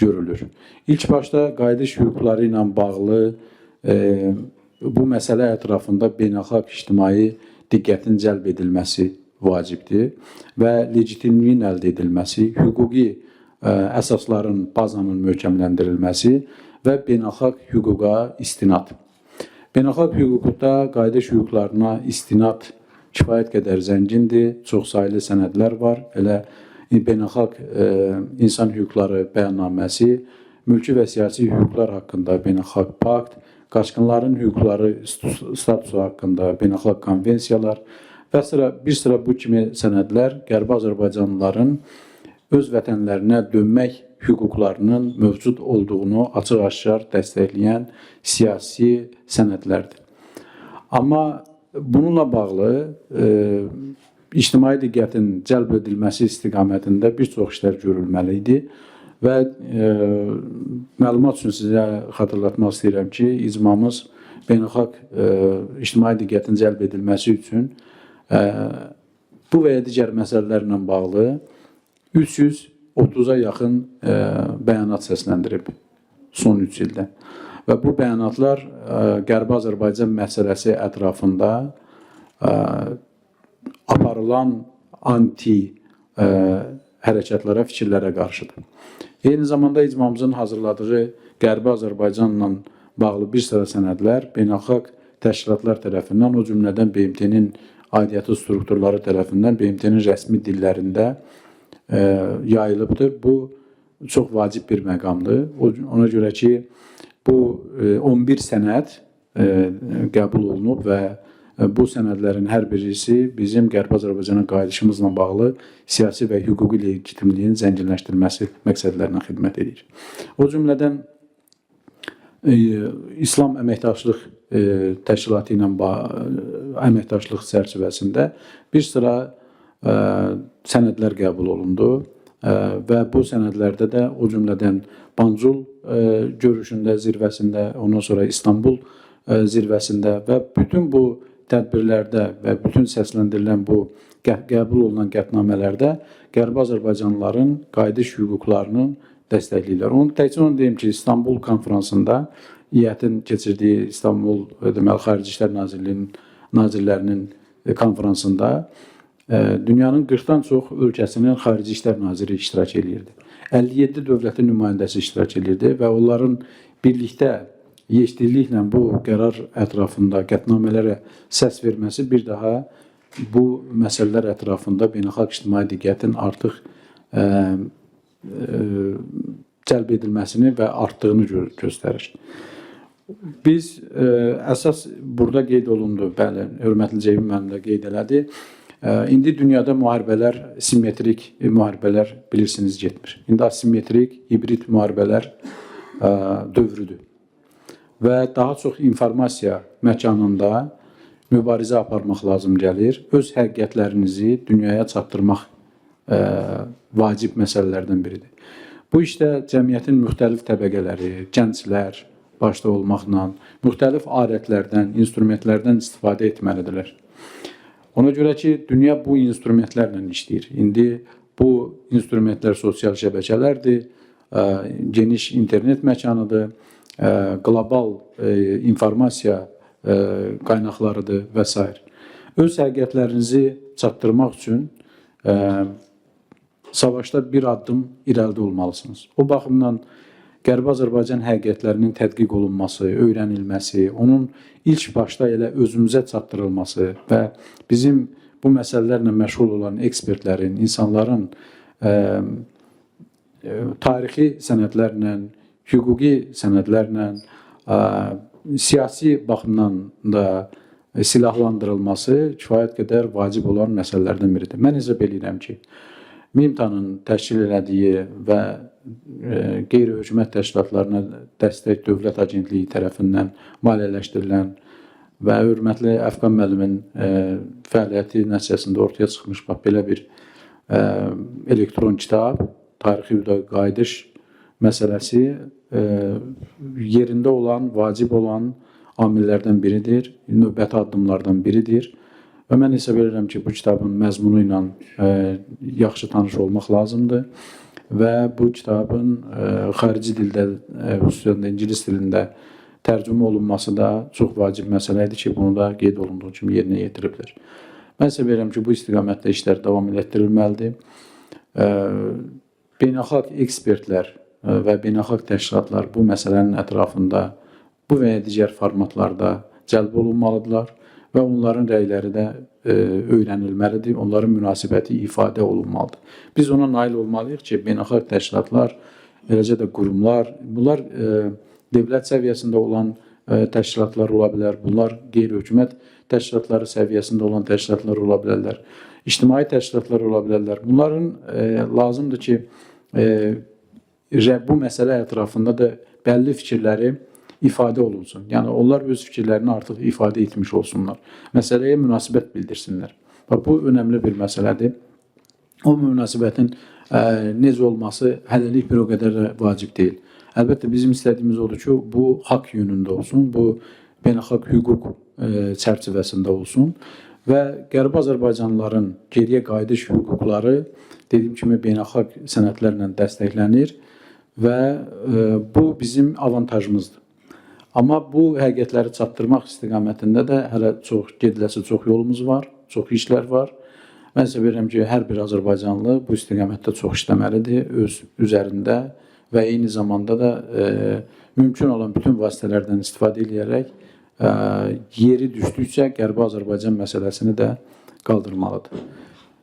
görülür. İlk başda qayıdış hüquqları ilə bağlı bu məsələ ətrafında beynəlxalq ictimai diqqətin cəlb edilməsi vacibdir və legitimliyin əldə edilməsi, hüquqi əsasların, bazanın möhkəmləndirilməsi və beynəlxalq hüquqa istinad. Beynəlxalq hüquqda qayıdış hüquqlarına istinad kifayət qədər zəngindir. Çoxsaylı sənədlər var. Elə beynəlxalq insan hüquqları bəyannaməsi, mülki və siyasi hüquqlar haqqında beynəlxalq pakt, qaçqınların hüquqları statusu haqqında beynəlxalq konvensiyalar və bir sıra bu kimi sənədlər Qərbi Azərbaycanlıların öz vətənlərinə dönmək hüquqlarının mövcud olduğunu açıq-aşkar dəstəkləyən siyasi sənədlərdir. Amma bununla bağlı ictimai diqqətin cəlb edilməsi istiqamətində bir çox işlər görülməli idi və məlumat üçün sizə xatırlatmaq istəyirəm ki, icmamız beynəlxalq ictimai diqqətin cəlb edilməsi üçün bu və ya digər məsələlərlə bağlı 330-a yaxın bəyanat səsləndirib son 3 ildə. Və bu bəyanatlar Qərbi Azərbaycan məsələsi ətrafında aparılan anti hərəkatlara, fikirlərə qarşıdır. Eyni zamanda icmamızın hazırladığı Qərbi Azərbaycanla bağlı bir sıra sənədlər beynəlxalq təşkilatlar tərəfindən, o cümlədən BMT-nin aidiyyəti strukturları tərəfindən BMT-nin rəsmi dillərində yayılıbdır. Bu çox vacib bir məqamdır. Ona görə ki, bu 11 sənəd qəbul olunub və bu sənədlərin hər birisi bizim Qərbi Azərbaycana qayıdışımızla bağlı siyasi və hüquqi legitimliyin zənginləşdirilməsi məqsədlərinə xidmət edir. O cümlədən İslam Əməkdaşlıq Təşkilatı ilə əməkdaşlıq çərçivəsində bir sıra sənədlər qəbul olundu və bu sənədlərdə də o cümlədən Banjul görüşündə, zirvəsində, ondan sonra İstanbul zirvəsində və bütün bu tədbirlərdə və bütün səsləndirilən bu qəbul olunan qətnamələrdə Qərbi Azərbaycanlıların qayıdış hüquqlarını dəstəkləyirlər. Onu təkcə onu deyim ki, İstanbul konfransında İƏT-in keçirdiyi İstanbul deməli Xarici İşlər Nazirliyinin nazirlərinin konfransında dünyanın 40-dan çox ölkəsinin Xarici İşlər Naziri iştirak eləyirdi. 57 dövlətin nümayəndəsi iştirak eləyirdi və onların birlikdə yekdilliklə bu qərar ətrafında qətnamələrə səs verməsi bir daha bu məsələlər ətrafında beynəlxalq ictimai diqqətin artıq cəlb edilməsini və artdığını göstərir. Biz əsas burada qeyd olundu, bəli, hörmətli Ceyhun müəllim də qeyd elədi. İndi dünyada müharibələr, simmetrik müharibələr bilirsiniz getmir. İndi asimetrik, hibrid müharibələr dövrüdür. Və daha çox informasiya məkanında mübarizə aparmaq lazım gəlir. Öz həqiqətlərinizi dünyaya çatdırmaq vacib məsələlərdən biridir. Bu işdə cəmiyyətin müxtəlif təbəqələri, gənclər başda olmaqla müxtəlif alətlərdən, instrumentlərdən istifadə etməlidirlər. Ona görə ki, dünya bu instrumentlərlə işləyir. İndi bu instrumentlər sosial şəbəkələrdir, geniş internet məkanıdır, qlobal informasiya qaynaqlarıdır və s. Öz həqiqətlərinizi çatdırmaq üçün savaşda bir addım irəlidə olmalısınız. O baxımdan Qərbi Azərbaycan həqiqətlərinin tədqiq olunması, öyrənilməsi, onun ilk başda elə özümüzə çatdırılması və bizim bu məsələlərlə məşğul olan ekspertlərin, insanların tarixi sənədlərlə, hüquqi sənədlərlə, siyasi baxımdan da silahlandırılması kifayət qədər vacib olan məsələlərdən biridir. Mən hesab eləyirəm ki, MİMTA-nın təşkil elədiyi və qeyri-hökumət təşkilatlarına dəstək Dövlət Agentliyi tərəfindən maliyyələşdirilən və hörmətli Əfqan müəllimin fəaliyyəti nəticəsində ortaya çıxmış bax belə bir elektron kitab, tarixi hüquqa qayıdış məsələsi yerində olan, vacib olan amillərdən biridir, növbəti addımlardan biridir. Və mən hesab edirəm ki, bu kitabın məzmunu ilə yaxşı tanış olmaq lazımdır və bu kitabın xarici dildə, xüsusən də ingilis dilində tərcümə olunması da çox vacib məsələ idi ki, bunu da qeyd olunduğu kimi yerinə yetiriblər. Mən hesab edirəm ki, bu istiqamətdə işlər davam elətdirilməlidir. Beynəlxalq ekspertlər və beynəlxalq təşkilatlar bu məsələnin ətrafında bu və ya digər formatlarda cəlb olunmalıdırlar Və onların rəyləri də öyrənilməlidir, onların münasibəti ifadə olunmalıdır. Biz ona nail olmalıyıq ki, beynəlxalq təşkilatlar, eləcə də qurumlar, bunlar dövlət səviyyəsində olan təşkilatlar ola bilər, bunlar qeyri-hökumət təşkilatları səviyyəsində olan təşkilatlar ola bilərlər, ictimai təşkilatlar ola bilərlər. Bunların lazımdır ki, bu məsələ ətrafında da bəlli fikirləri ifadə olunsun. Yəni onlar öz fikirlərini artıq ifadə etmiş olsunlar. Məsələyə münasibət bildirsinlər. Bax bu önəmli bir məsələdir. O münasibətin necə olması hələlik bir o qədər də vacib deyil. Əlbəttə bizim istədiyimiz odur ki, bu haqq yönündə olsun, bu beynəlxalq hüquq çərçivəsində olsun və Qərbi Azərbaycanlıların geriyə qayıdış hüquqları dediyim kimi beynəlxalq sənədlərlə dəstəklənir və bu bizim avantajımızdır. Amma bu həqiqətləri çatdırmaq istiqamətində də hələ çox gediləsi çox yolumuz var, çox işlər var. Mən sizə bilirəm ki, hər bir azərbaycanlı bu istiqamətdə çox işləməlidir öz üzərində və eyni zamanda da mümkün olan bütün vasitələrdən istifadə edərək yeri düşdükcə Qərbi Azərbaycan məsələsini də qaldırmalıdır.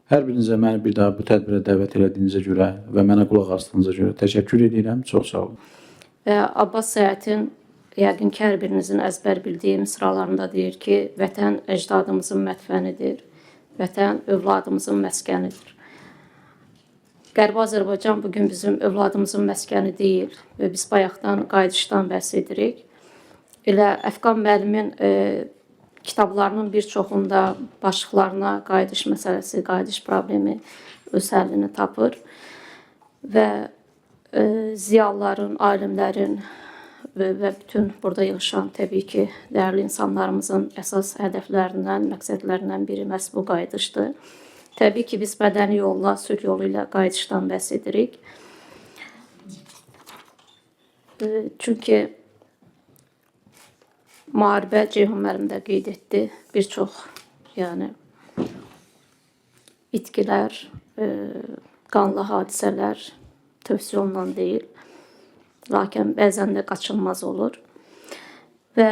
Hər birinizə məni bir daha bu tədbirə dəvət elədiyinizə görə və mənə qulaq asdığınıza görə təşəkkür edirəm. Çox sağ olun. Və Abbas Səyahətin yəqin ki, hər birinizin əzbər bildiyi misralarında deyir ki, vətən əcdadımızın mədfənidir, vətən övladımızın məskənidir. Qərbi Azərbaycan bugün bizim övladımızın məskəni deyil və biz bayaqdan qayıdışdan bəhs edirik. Elə Əfqan müəllimin kitablarının bir çoxunda başlıqlarına qayıdış məsələsi, qayıdış problemi öz həllini tapır və ziyalıların, alimlərin və bütün burada yığışan təbii ki, dəyərli insanlarımızın əsas hədəflərindən, məqsədlərindən biri məhz bu qayıdışdır. Təbii ki, biz mədəni yolla, sülh yolu ilə qayıdışdan bəhs edirik. Çünki müharibə Ceyhun müəllim də qeyd etdi, bir çox yəni itkilər, qanlı hadisələr tövsiyə olunan deyil. Lakin bəzən də qaçılmaz olur. Və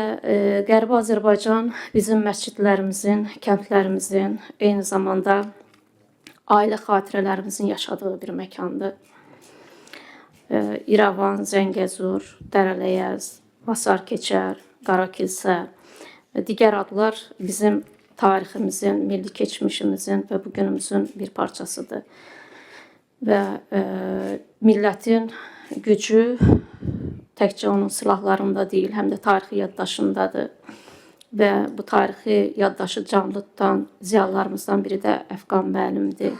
Qərbi Azərbaycan bizim məscidlərimizin, kəndlərimizin, eyni zamanda ailə xatirələrimizin yaşadığı bir məkandır. İrəvan, Zəngəzur, Dərələyəz, Vasar Keçər, Qarakilsə və digər adlar bizim tariximizin, milli keçmişimizin və bugünümüzün bir parçasıdır. Və millətin gücü təkcə onun silahlarında deyil, həm də tarixi yaddaşındadır. Və bu tarixi yaddaşı canlı tutan ziyalılarımızdan biri də Əfqan müəllimdir.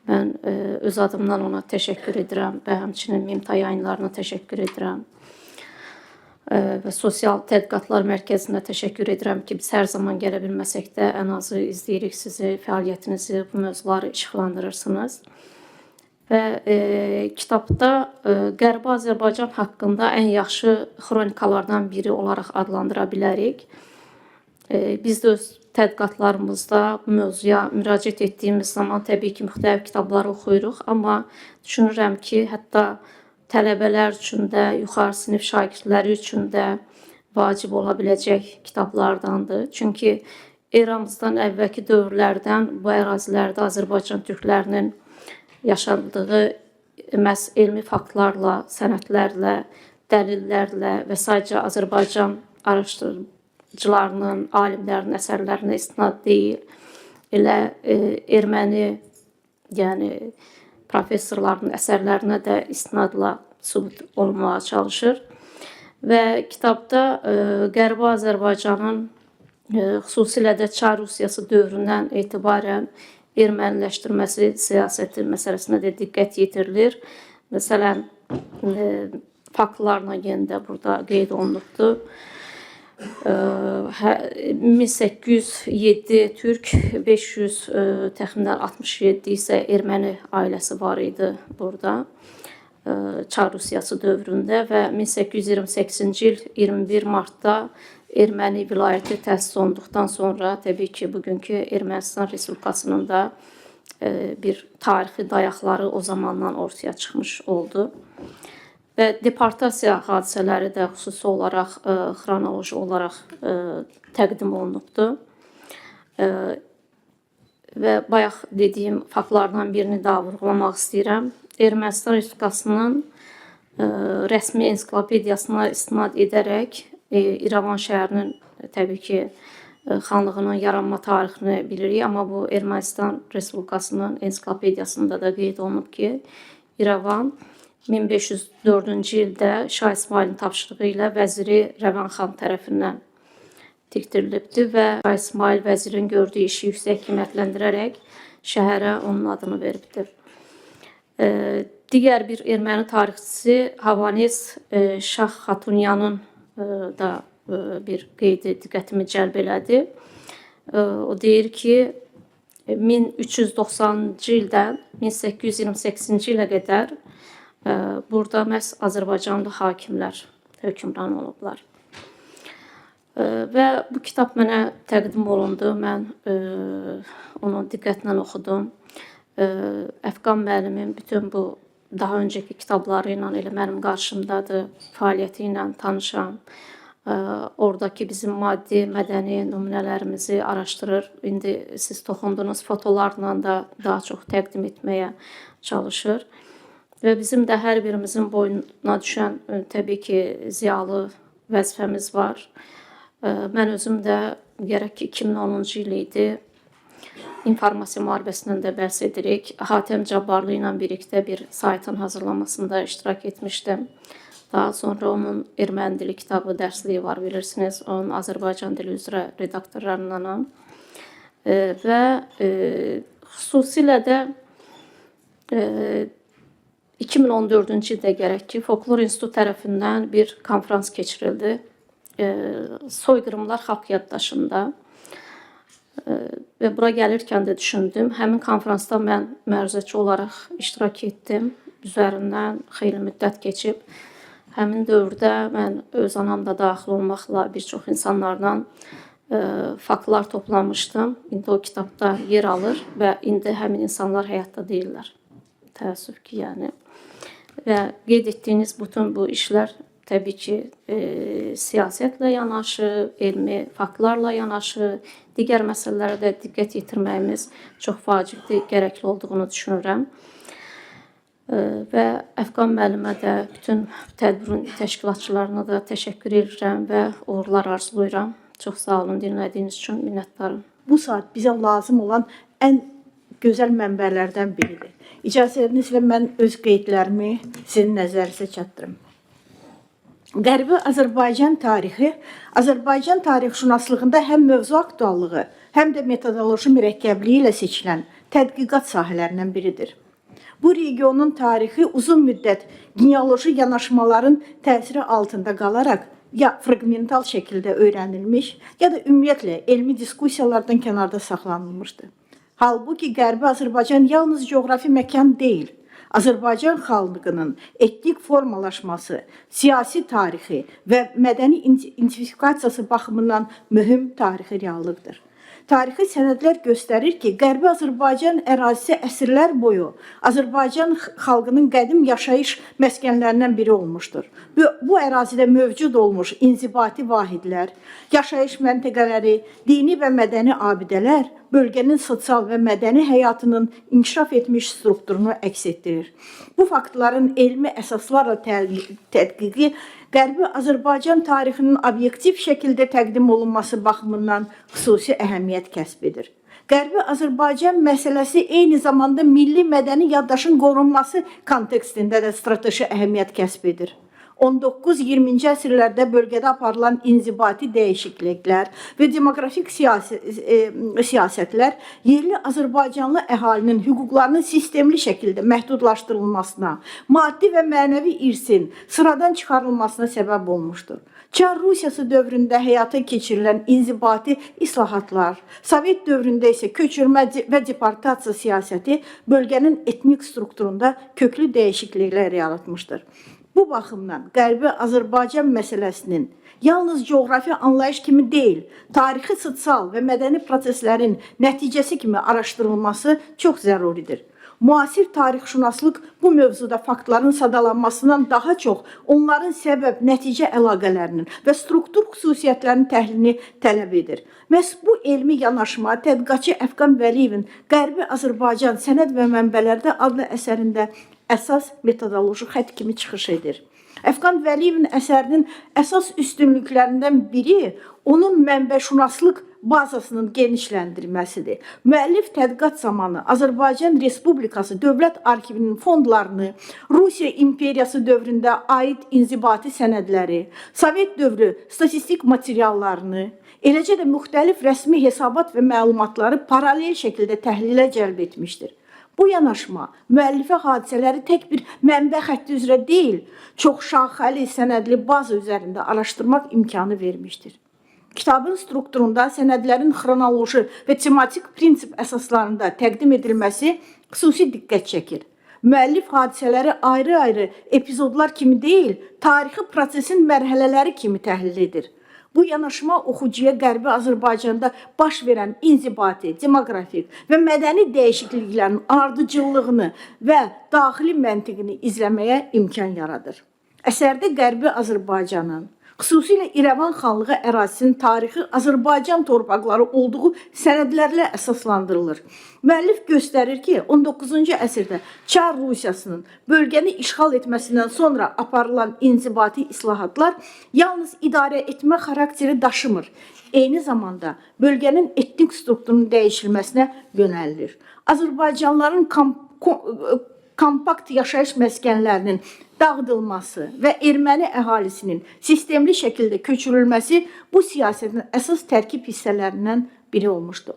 Mən öz adımdan ona təşəkkür edirəm və həmçinin MİMTA yayınlarına təşəkkür edirəm. Və Sosial Tədqiqatlar Mərkəzinə təşəkkür edirəm ki, biz hər zaman gələ bilməsək də ən azı izləyirik sizi, fəaliyyətinizi, bu mövzuları işıqlandırırsınız. Və kitabda Qərbi Azərbaycan haqqında ən yaxşı xronikalardan biri olaraq adlandıra bilərik. Biz də öz tədqiqatlarımızda bu mövzuya müraciət etdiyimiz zaman təbii ki, müxtəlif kitabları oxuyuruq, amma düşünürəm ki, hətta tələbələr üçün də, yuxarı sinif şagirdləri üçün də vacib ola biləcək kitablardandır. Çünki eramızdan əvvəlki dövrlərdən bu ərazilərdə Azərbaycan türklərinin yaşandığı məhz elmi faktlarla, sənədlərlə, dəlillərlə və sadəcə Azərbaycan araşdırıcılarının, alimlərinin əsərlərinə istinad deyil, elə erməni, yəni professorların əsərlərinə də istinadla sübut olunmağa çalışır. Və kitabda Qərbi Azərbaycanın xüsusilə də Çar Rusiyası dövründən etibarən erməniləşdirməsi siyasəti məsələsinə də diqqət yetirilir. Məsələn, faktlarla yenə də burada qeyd olunubdur. 1807 türk, 500 təxminən 67 isə erməni ailəsi var idi burada Çar Rusiyası dövründə və 1828-ci il 21 martda erməni vilayəti təsis olunduqdan sonra təbii ki, bugünkü Ermənistan Respublikasının da bir tarixi dayaqları o zamandan ortaya çıxmış oldu. Və deportasiya hadisələri də xüsusi olaraq xronoloji olaraq təqdim olunubdur. Və bayaq dediyim faktlardan birini daha vurğulamaq istəyirəm. Ermənistan Respublikasının rəsmi ensiklopediyasına istinad edərək İrəvan şəhərinin təbii ki, xanlığının yaranma tarixini bilirik, amma bu Ermənistan Respublikasının ensiklopediyasında da qeyd olunub ki, İrəvan 1504-cü ildə Şah İsmayılın tapşırığı ilə vəziri Rəvan xan tərəfindən tikdirilibdir və Şah İsmayıl vəzirin gördüyü işi yüksək qiymətləndirərək şəhərə onun adını veribdir. Digər bir erməni tarixçisi Havanes Şah Xatunyanın da bir qeydi diqqətimi cəlb elədi. O deyir ki, 1390-cı ildən 1828-ci ilə qədər burada məhz Azərbaycanlı hakimlər hökmran olublar. Və bu kitab mənə təqdim olundu. Mən onu diqqətlə oxudum. Əfqan müəllimin bütün bu daha öncəki kitabları ilə elə mənim qarşımdadır, fəaliyyəti ilə tanışam. Oradakı bizim maddi, mədəni nümunələrimizi araşdırır. İndi siz toxundunuz fotolarla da daha çox təqdim etməyə çalışır. Və bizim də hər birimizin boynuna düşən təbii ki, ziyalı vəzifəmiz var. Mən özüm də gərək ki, 2010-cu il idi. İnformasiya müharibəsindən də bəhs edirik. Hatəm Cabbarlı ilə birlikdə bir saytın hazırlanmasında iştirak etmişdim. Daha sonra onun erməni dili kitabı dərsliyi var, bilirsiniz. Onun Azərbaycan dili üzrə redaktorlarındanam. Və xüsusilə də 2014-cü ildə gərək ki, Folklor İnstitutu tərəfindən bir konfrans keçirildi. Soyqırımlar xalq yaddaşında. Və bura gəlirkən də düşündüm. Həmin konfransda mən məruzəçi olaraq iştirak etdim. Üzərindən xeyli müddət keçib. Həmin dövrdə mən öz anam da daxil olmaqla bir çox insanlardan faktlar toplamışdım. İndi o kitabda yer alır və indi həmin insanlar həyatda deyillər. Təəssüf ki, yəni. Və qeyd etdiyiniz bütün bu işlər təbii ki, siyasətlə yanaşı, elmi faktlarla yanaşı, digər məsələlərə də diqqət yetirməyimiz çox vacibdir, gərəkli olduğunu düşünürəm. Və Əfqan müəllimə də, bütün tədbirin təşkilatçılarına da təşəkkür edirəm və uğurlar arzulayıram. Çox sağ olun dinlədiyiniz üçün, minnətdarım. Bu saat bizə lazım olan ən gözəl mənbələrdən biridir. İcazənizlə mən öz qeydlərimi sizin nəzərinizə çatdırım. Qərbi Azərbaycan tarixi Azərbaycan tarixşünaslığında həm mövzu aktuallığı, həm də metodoloji mürəkkəbliyi ilə seçilən tədqiqat sahələrindən biridir. Bu regionun tarixi uzun müddət genealoji yanaşmaların təsiri altında qalaraq ya fraqmental şəkildə öyrənilmiş, ya da ümumiyyətlə elmi diskussiyalardan kənarda saxlanılmışdı. Halbuki Qərbi Azərbaycan yalnız coğrafi məkan deyil, Azərbaycan xalqının etnik formalaşması, siyasi tarixi və mədəni identifikasiyası baxımından mühüm tarixi reallıqdır. Tarixi sənədlər göstərir ki, Qərbi Azərbaycan ərazisi əsrlər boyu Azərbaycan xalqının qədim yaşayış məskənlərindən biri olmuşdur. Bu ərazidə mövcud olmuş inzibati vahidlər, yaşayış məntəqələri, dini və mədəni abidələr bölgənin sosial və mədəni həyatının inkişaf etmiş strukturunu əks etdirir. Bu faktların elmi əsaslarla tədqiqi Qərbi Azərbaycan tarixinin obyektiv şəkildə təqdim olunması baxımından xüsusi əhəmiyyət kəsb edir. Qərbi Azərbaycan məsələsi eyni zamanda milli mədəni yaddaşın qorunması kontekstində də strateji əhəmiyyət kəsb edir. 19-20-ci əsrlərdə bölgədə aparılan inzibati dəyişikliklər və demoqrafik siyasətlər yerli azərbaycanlı əhalinin hüquqlarının sistemli şəkildə məhdudlaşdırılmasına, maddi və mənəvi irsin sıradan çıxarılmasına səbəb olmuşdur. Çar Rusiyası dövründə həyata keçirilən inzibati islahatlar, Sovet dövründə isə köçürmə və deportasiya siyasəti bölgənin etnik strukturunda köklü dəyişikliklər yaratmışdır. Bu baxımdan Qərbi Azərbaycan məsələsinin yalnız coğrafi anlayış kimi deyil, tarixi, sosial və mədəni proseslərin nəticəsi kimi araşdırılması çox zəruridir. Müasir tarixşünaslıq bu mövzuda faktların sadalanmasından daha çox onların səbəb-nəticə əlaqələrinin və struktur xüsusiyyətlərinin təhlilini tələb edir. Məhz bu elmi yanaşma tədqiqatçı Əfqan Vəliyevin Qərbi Azərbaycan sənəd və mənbələrdə adlı əsərində əsas metodoloji xətt kimi çıxış edir. Əfqan Vəliyevin əsərinin əsas üstünlüklərindən biri onun mənbəşünaslıq bazasının genişləndirilməsidir. Müəllif tədqiqat zamanı Azərbaycan Respublikası Dövlət Arxivinin fondlarını, Rusiya İmperiyası dövründə aid inzibati sənədləri, Sovet dövrü statistik materiallarını, eləcə də müxtəlif rəsmi hesabat və məlumatları paralel şəkildə təhlilə cəlb etmişdir. Bu yanaşma müəllifə hadisələri tək bir mənbə xətti üzrə deyil, çox şaxəli sənədli baza üzərində araşdırmaq imkanı vermişdir. Kitabın strukturunda sənədlərin xronoloji və tematik prinsip əsaslarında təqdim edilməsi xüsusi diqqət çəkir. Müəllif hadisələri ayrı-ayrı epizodlar kimi deyil, tarixi prosesin mərhələləri kimi təhlil edir. Bu yanaşma oxucuya Qərbi Azərbaycanda baş verən inzibati, demoqrafik və mədəni dəyişikliklərin ardıcıllığını və daxili məntiqini izləməyə imkan yaradır. Əsərdə Qərbi Azərbaycanın, xüsusilə İrəvan xanlığı ərazisinin tarixi Azərbaycan torpaqları olduğu sənədlərlə əsaslandırılır. Müəllif göstərir ki, 19-cu əsrdə Çar Rusiyasının bölgəni işğal etməsindən sonra aparılan inzibati islahatlar yalnız idarə etmə xarakteri daşımır. Eyni zamanda bölgənin etnik strukturunun dəyişilməsinə yönəlilir. Azərbaycanlıların kompakt yaşayış məskənlərinin dağıdılması və erməni əhalisinin sistemli şəkildə köçürülməsi bu siyasətin əsas tərkib hissələrindən biri olmuşdu.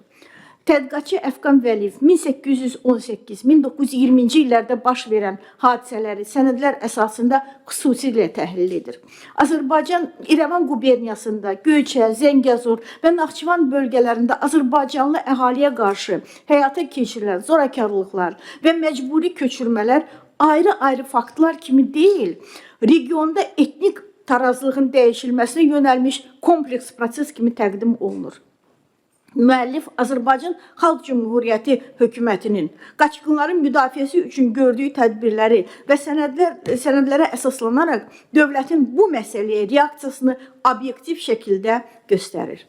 Tədqiqatçı Əfqan Vəliyev 1818-1920-ci illərdə baş verən hadisələri sənədlər əsasında xüsusilə təhlil edir. Azərbaycan İrəvan quberniyasında Göyçə, Zəngəzur və Naxçıvan bölgələrində azərbaycanlı əhaliyə qarşı həyata keçirilən zorakılıqlar və məcburi köçürmələr ayrı-ayrı faktlar kimi deyil, regionda etnik tarazlığın dəyişilməsinə yönəlmiş kompleks proses kimi təqdim olunur. Müəllif Azərbaycan Xalq Cümhuriyyəti hökumətinin qaçqınların müdafiəsi üçün gördüyü tədbirləri və sənədlərə əsaslanaraq dövlətin bu məsələyə reaksiyasını obyektiv şəkildə göstərir.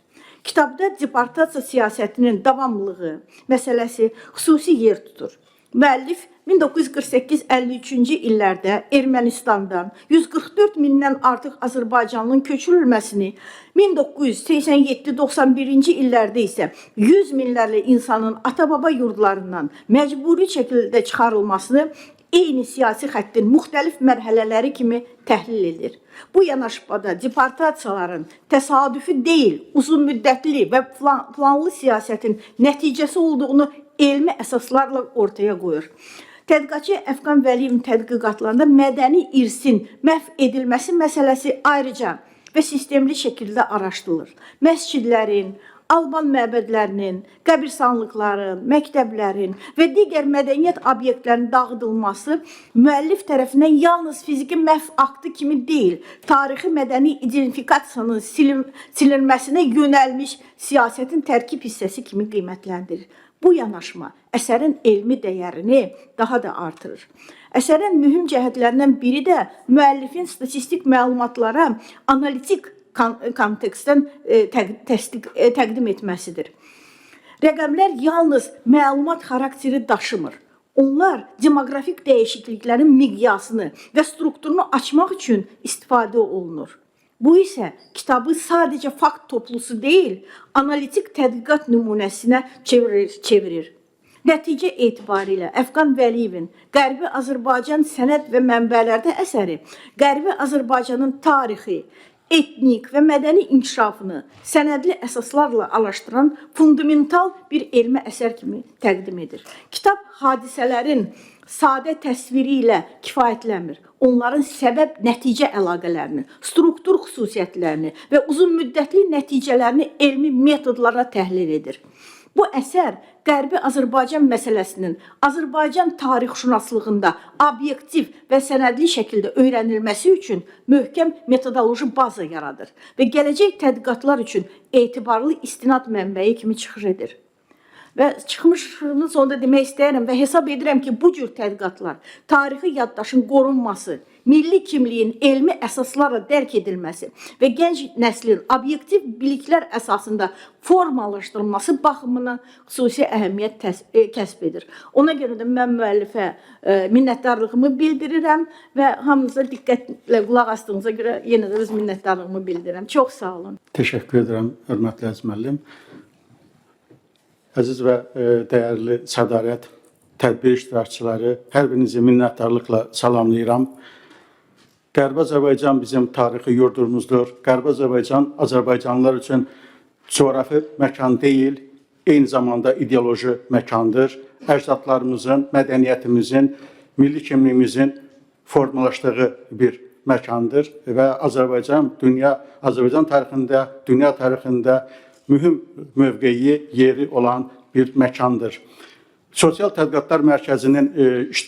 Kitabda deportasiya siyasətinin davamlılığı məsələsi xüsusi yer tutur. Müəllif 1948-53-cü illərdə Ermənistandan 144 mindən artıq azərbaycanlının köçürülməsini, 1987-91-ci illərdə isə 100 minlərlə insanın ata-baba yurdlarından məcburi şəkildə çıxarılmasını eyni siyasi xəttin müxtəlif mərhələləri kimi təhlil edir. Bu yanaşmada deportasiyaların təsadüfi deyil, uzunmüddətli və planlı siyasətin nəticəsi olduğunu elmi əsaslarla ortaya qoyur. Tədqiqatçı Əfqan Vəliyevin tədqiqatlarında mədəni irsin məhv edilməsi məsələsi ayrıca və sistemli şəkildə araşdırılır. Məscidlərin, Alban məbədlərinin, qəbirstanlıqların, məktəblərin və digər mədəniyyət obyektlərinin dağıdılması müəllif tərəfindən yalnız fiziki məhv aktı kimi deyil, tarixi mədəni identifikasiyanın silinməsinə yönəlmiş siyasətin tərkib hissəsi kimi qiymətləndirilir. Bu yanaşma əsərin elmi dəyərini daha da artırır. Əsərin mühüm cəhətlərindən biri də müəllifin statistik məlumatlara analitik kontekstdən təqdim etməsidir. Rəqəmlər yalnız məlumat xarakteri daşımır. Onlar demoqrafik dəyişikliklərin miqyasını və strukturunu açmaq üçün istifadə olunur. Bu isə kitabı sadəcə fakt toplusu deyil, analitik tədqiqat nümunəsinə çevirir. Nəticə etibarilə Əfqan Vəliyevin Qərbi Azərbaycan sənəd və mənbələrdə əsəri Qərbi Azərbaycanın tarixi, etnik və mədəni inkişafını sənədli əsaslarla araşdıran fundamental bir elmi əsər kimi təqdim edir. Kitab hadisələrin sadə təsviri ilə kifayətlənmir. Onların səbəb-nəticə əlaqələrini, struktur xüsusiyyətlərini və uzunmüddətli nəticələrini elmi metodlarla təhlil edir. Bu əsər Qərbi Azərbaycan məsələsinin Azərbaycan tarixşünaslığında obyektiv və sənədli şəkildə öyrənilməsi üçün möhkəm metodoloji baza yaradır və gələcək tədqiqatlar üçün etibarlı istinad mənbəyi kimi çıxış edir. Və çıxmışımın sonunda demək istəyirəm və hesab edirəm ki, bu cür tədqiqatlar tarixi yaddaşın qorunması, milli kimliyin elmi əsaslarla dərk edilməsi və gənc nəslin obyektiv biliklər əsasında formalaşdırılması baxımından xüsusi əhəmiyyət kəsb edir. Ona görə də mən müəllifə minnətdarlığımı bildirirəm və hamınıza diqqətlə qulaq asdığınıza görə yenə də öz minnətdarlığımı bildirirəm. Çox sağ olun. Təşəkkür edirəm, hörmətli Əziz müəllim. Əziz və dəyərli sədarət tədbir iştirakçıları, hər birinizi minnətdarlıqla salamlayıram. Qərbi Azərbaycan bizim tarixi yurdumuzdur. Qərbi Azərbaycan Azərbaycanlılar üçün coğrafi məkan deyil, eyni zamanda ideoloji məkandır. Əcdadlarımızın, mədəniyyətimizin, milli kimliyimizin formalaşdığı bir məkandır və Azərbaycan Azərbaycan tarixində, dünya tarixində mühüm mövqeyi, yeri olan bir məkandır. Sosial Tədqiqatlar Mərkəzinin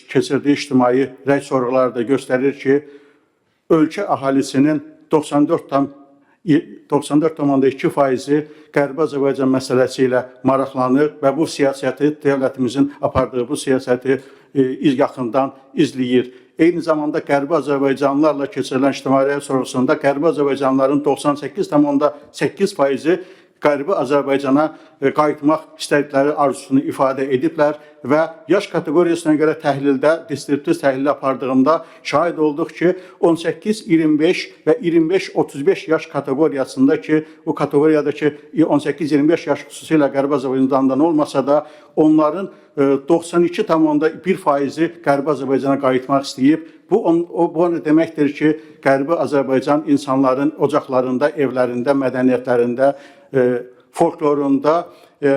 keçirdiyi ictimai rəy sorğuları da göstərir ki, ölkə əhalisinin 94,2 faizi Qərbi Azərbaycan məsələsi ilə maraqlanır və bu siyasəti, dövlətimizin apardığı bu siyasəti yaxından izləyir. Eyni zamanda Qərbi Azərbaycanlılarla keçirilən ictimai rəy sorğusunda Qərbi Azərbaycanlıların 98,8 faizi Qərbi Azərbaycana qayıtmaq istədikləri arzusunu ifadə ediblər və yaş kateqoriyasına görə təhlildə, deskriptiv təhlil apardığımda şahid olduq ki, 18-25 və 25-35 yaş kateqoriyasında ki, bu kateqoriyadakı 18-25 yaş xüsusilə Qərbi Azərbaycandan olmasa da onların 92,1 faizi Qərbi Azərbaycana qayıtmaq istəyib. Bu onu deməkdir ki, Qərbi Azərbaycan insanların ocaqlarında, evlərində, mədəniyyətlərində, folklorunda,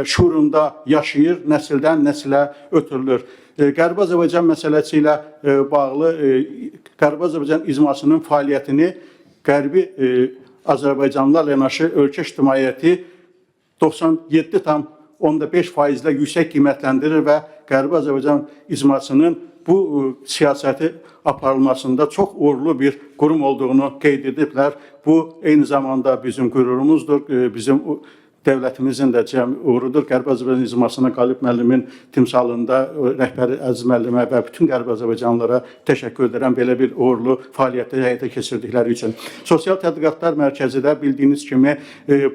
şuurunda yaşayır, nəsildən nəsilə ötürülür. Qərbi Azərbaycan məsələsi ilə bağlı Qərbi Azərbaycan icmasının fəaliyyətini Qərbi Azərbaycanlılarla yanaşı ölkə ictimaiyyəti 97,5 faizlə yüksək qiymətləndirir və Qərbi Azərbaycan icmasının bu siyasəti aparılmasında çox uğurlu bir qurum olduğunu qeyd ediblər. Bu eyni zamanda bizim qürurumuzdur, bizim dövlətimizin də cəmi uğurudur. Qərbi Azərbaycan icmasına Qalib müəllimin timsalında rəhbəri Əziz müəllimə və bütün Qərbi Azərbaycanlılara təşəkkür edirəm belə bir uğurlu fəaliyyəti həyata keçirdikləri üçün. Sosial Tədqiqatlar Mərkəzi də bildiyiniz kimi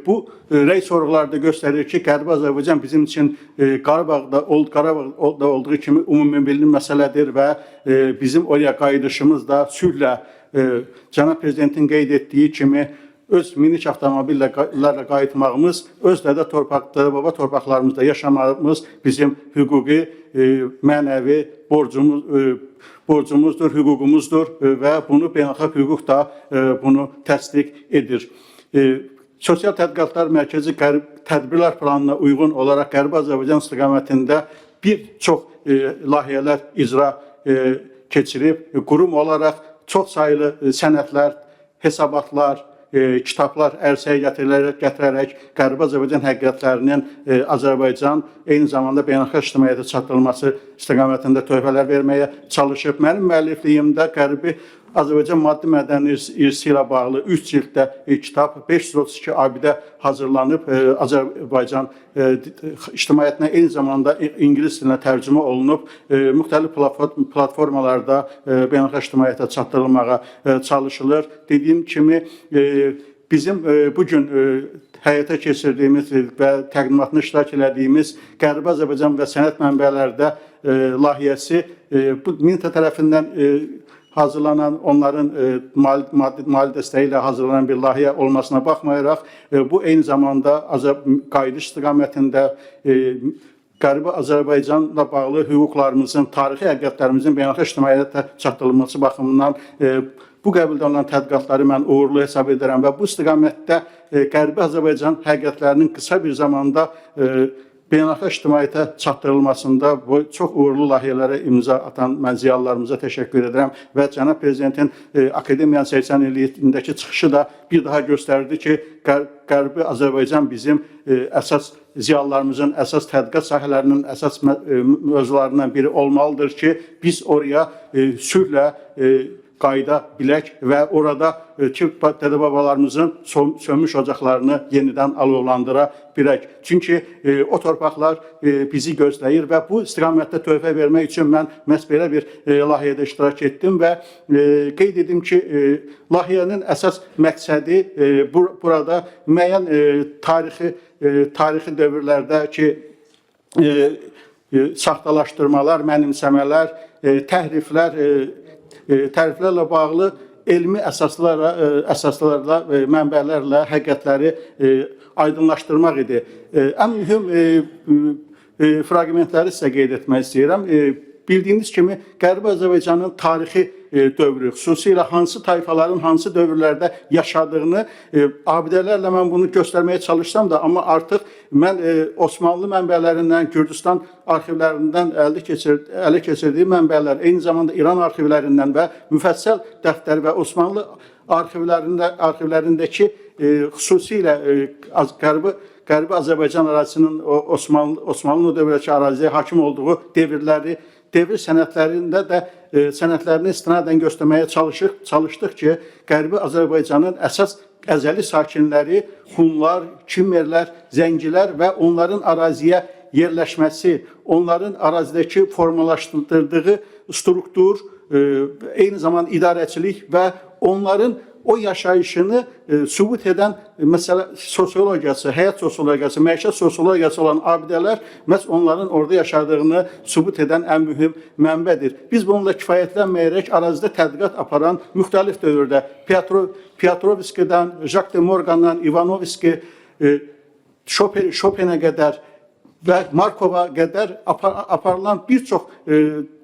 bu rəy sorğuları da göstərir ki, Qərbi Azərbaycan bizim üçün Qarabağda olduğu kimi ümumilli məsələdir və bizim oraya qayıdışımız da sülhlə cənab prezidentin qeyd etdiyi kimi öz minik avtomobillərlə qayıtmağımız, öz dədə torpaqda, baba torpaqlarımızda yaşamağımız bizim hüquqi, mənəvi borcumuzdur, hüququmuzdur və bunu beynəlxalq hüquq da bunu təsdiq edir. Sosial Tədqiqatlar Mərkəzi tədbirlər planına uyğun olaraq Qərbi Azərbaycan istiqamətində bir çox layihələr icra keçirib, qurum olaraq çox saylı sənədlər, hesabatlar, kitablar ərsəyə gətirərək Qərbi Azərbaycan həqiqətlərinin Azərbaycan eyni zamanda beynəlxalq ictimaiyyətə çatdırılması istiqamətində töhfələr verməyə çalışıb. Mənim müəllifliyimdə Qərbi Azərbaycan maddi mədəni irsi ilə bağlı 3 cilddə kitab, 532 abidə hazırlanıb, Azərbaycan ictimaiyyətinə eyni zamanda ingilis dilinə tərcümə olunub, müxtəlif platformalarda beynəlxalq ictimaiyyətə çatdırılmağa çalışılır. Dediyim kimi, bizim bu gün həyata keçirdiyimiz və təqdimatını iştirak elədiyimiz Qərbi Azərbaycan və sənəd mənbələrdə layihəsi bu MİNTA tərəfindən hazırlanan, onların mali dəstəyi ilə hazırlanan bir layihə olmasına baxmayaraq, bu eyni zamanda qayıdış istiqamətində Qərbi Azərbaycanla bağlı hüquqlarımızın, tarixi həqiqətlərimizin beynəlxalq ictimaiyyətə çatdırılması baxımından bu qəbildə olan tədqiqatları mən uğurlu hesab edirəm və bu istiqamətdə Qərbi Azərbaycan həqiqətlərinin qısa bir zamanda beynəlxalq ictimaiyyətə çatdırılmasında bu çox uğurlu layihələrə imza atan mən ziyalılarımıza təşəkkür edirəm və cənab prezidentin akademiyanın 80 illiyindəki çıxışı da bir daha göstərdi ki, Qərbi Azərbaycan bizim əsas ziyalılarımızın, əsas tədqiqat sahələrinin əsas mövzularından biri olmalıdır ki, biz oraya sülhlə qayıda bilək və orada ki dədə-babalarımızın sönmüş ocaqlarını yenidən alovlandıra bilək. Çünki o torpaqlar bizi gözləyir və bu istiqamətdə töhfə vermək üçün mən məhz belə bir layihədə iştirak etdim və qeyd edim ki, layihənin əsas məqsədi burada müəyyən tarixi dövrlərdə ki saxtalaşdırmalar, mənimsəmələr, təhriflər, təriflərlə bağlı elmi əsaslarla, mənbələrlə həqiqətləri aydınlaşdırmaq idi. Ən mühüm fraqmentləri sizə qeyd etmək istəyirəm. Bildiyiniz kimi Qərbi Azərbaycanın tarixi dövrü, xüsusilə hansı tayfaların hansı dövrlərdə yaşadığını abidələrlə mən bunu göstərməyə çalışsam da, amma artıq mən Osmanlı mənbələrindən, Gürcüstan arxivlərindən ələ keçirdiyim mənbələr, eyni zamanda İran arxivlərindən və müfəssəl dəftər və Osmanlı arxivlərindəki xüsusilə Qərbi Azərbaycan ərazisinin Osmanlı o dövrədəki əraziyə hakim olduğu devirləri, devir sənədlərində də sənədlərini istinadən göstərməyə çalışdıq ki, Qərbi Azərbaycanın əsas əzəli sakinləri Hunlar, Kimmerlər, Zəngilər və onların əraziyə yerləşməsi, onların ərazidəki formalaşdırdığı struktur, eyni zamanda idarəçilik və onların o yaşayışını sübut edən məsələ sosiologiyası, həyat sosiologiyası, məişət sosiologiyası olan abidələr məhz onların orada yaşadığını sübut edən ən mühüm mənbədir. Biz bununla kifayətlənməyərək ərazidə tədqiqat aparan müxtəlif dövrdə Piotrovskidən, Jacques de Morgandan, Ivanovski, Chopinə qədər və Markova qədər aparılan bir çox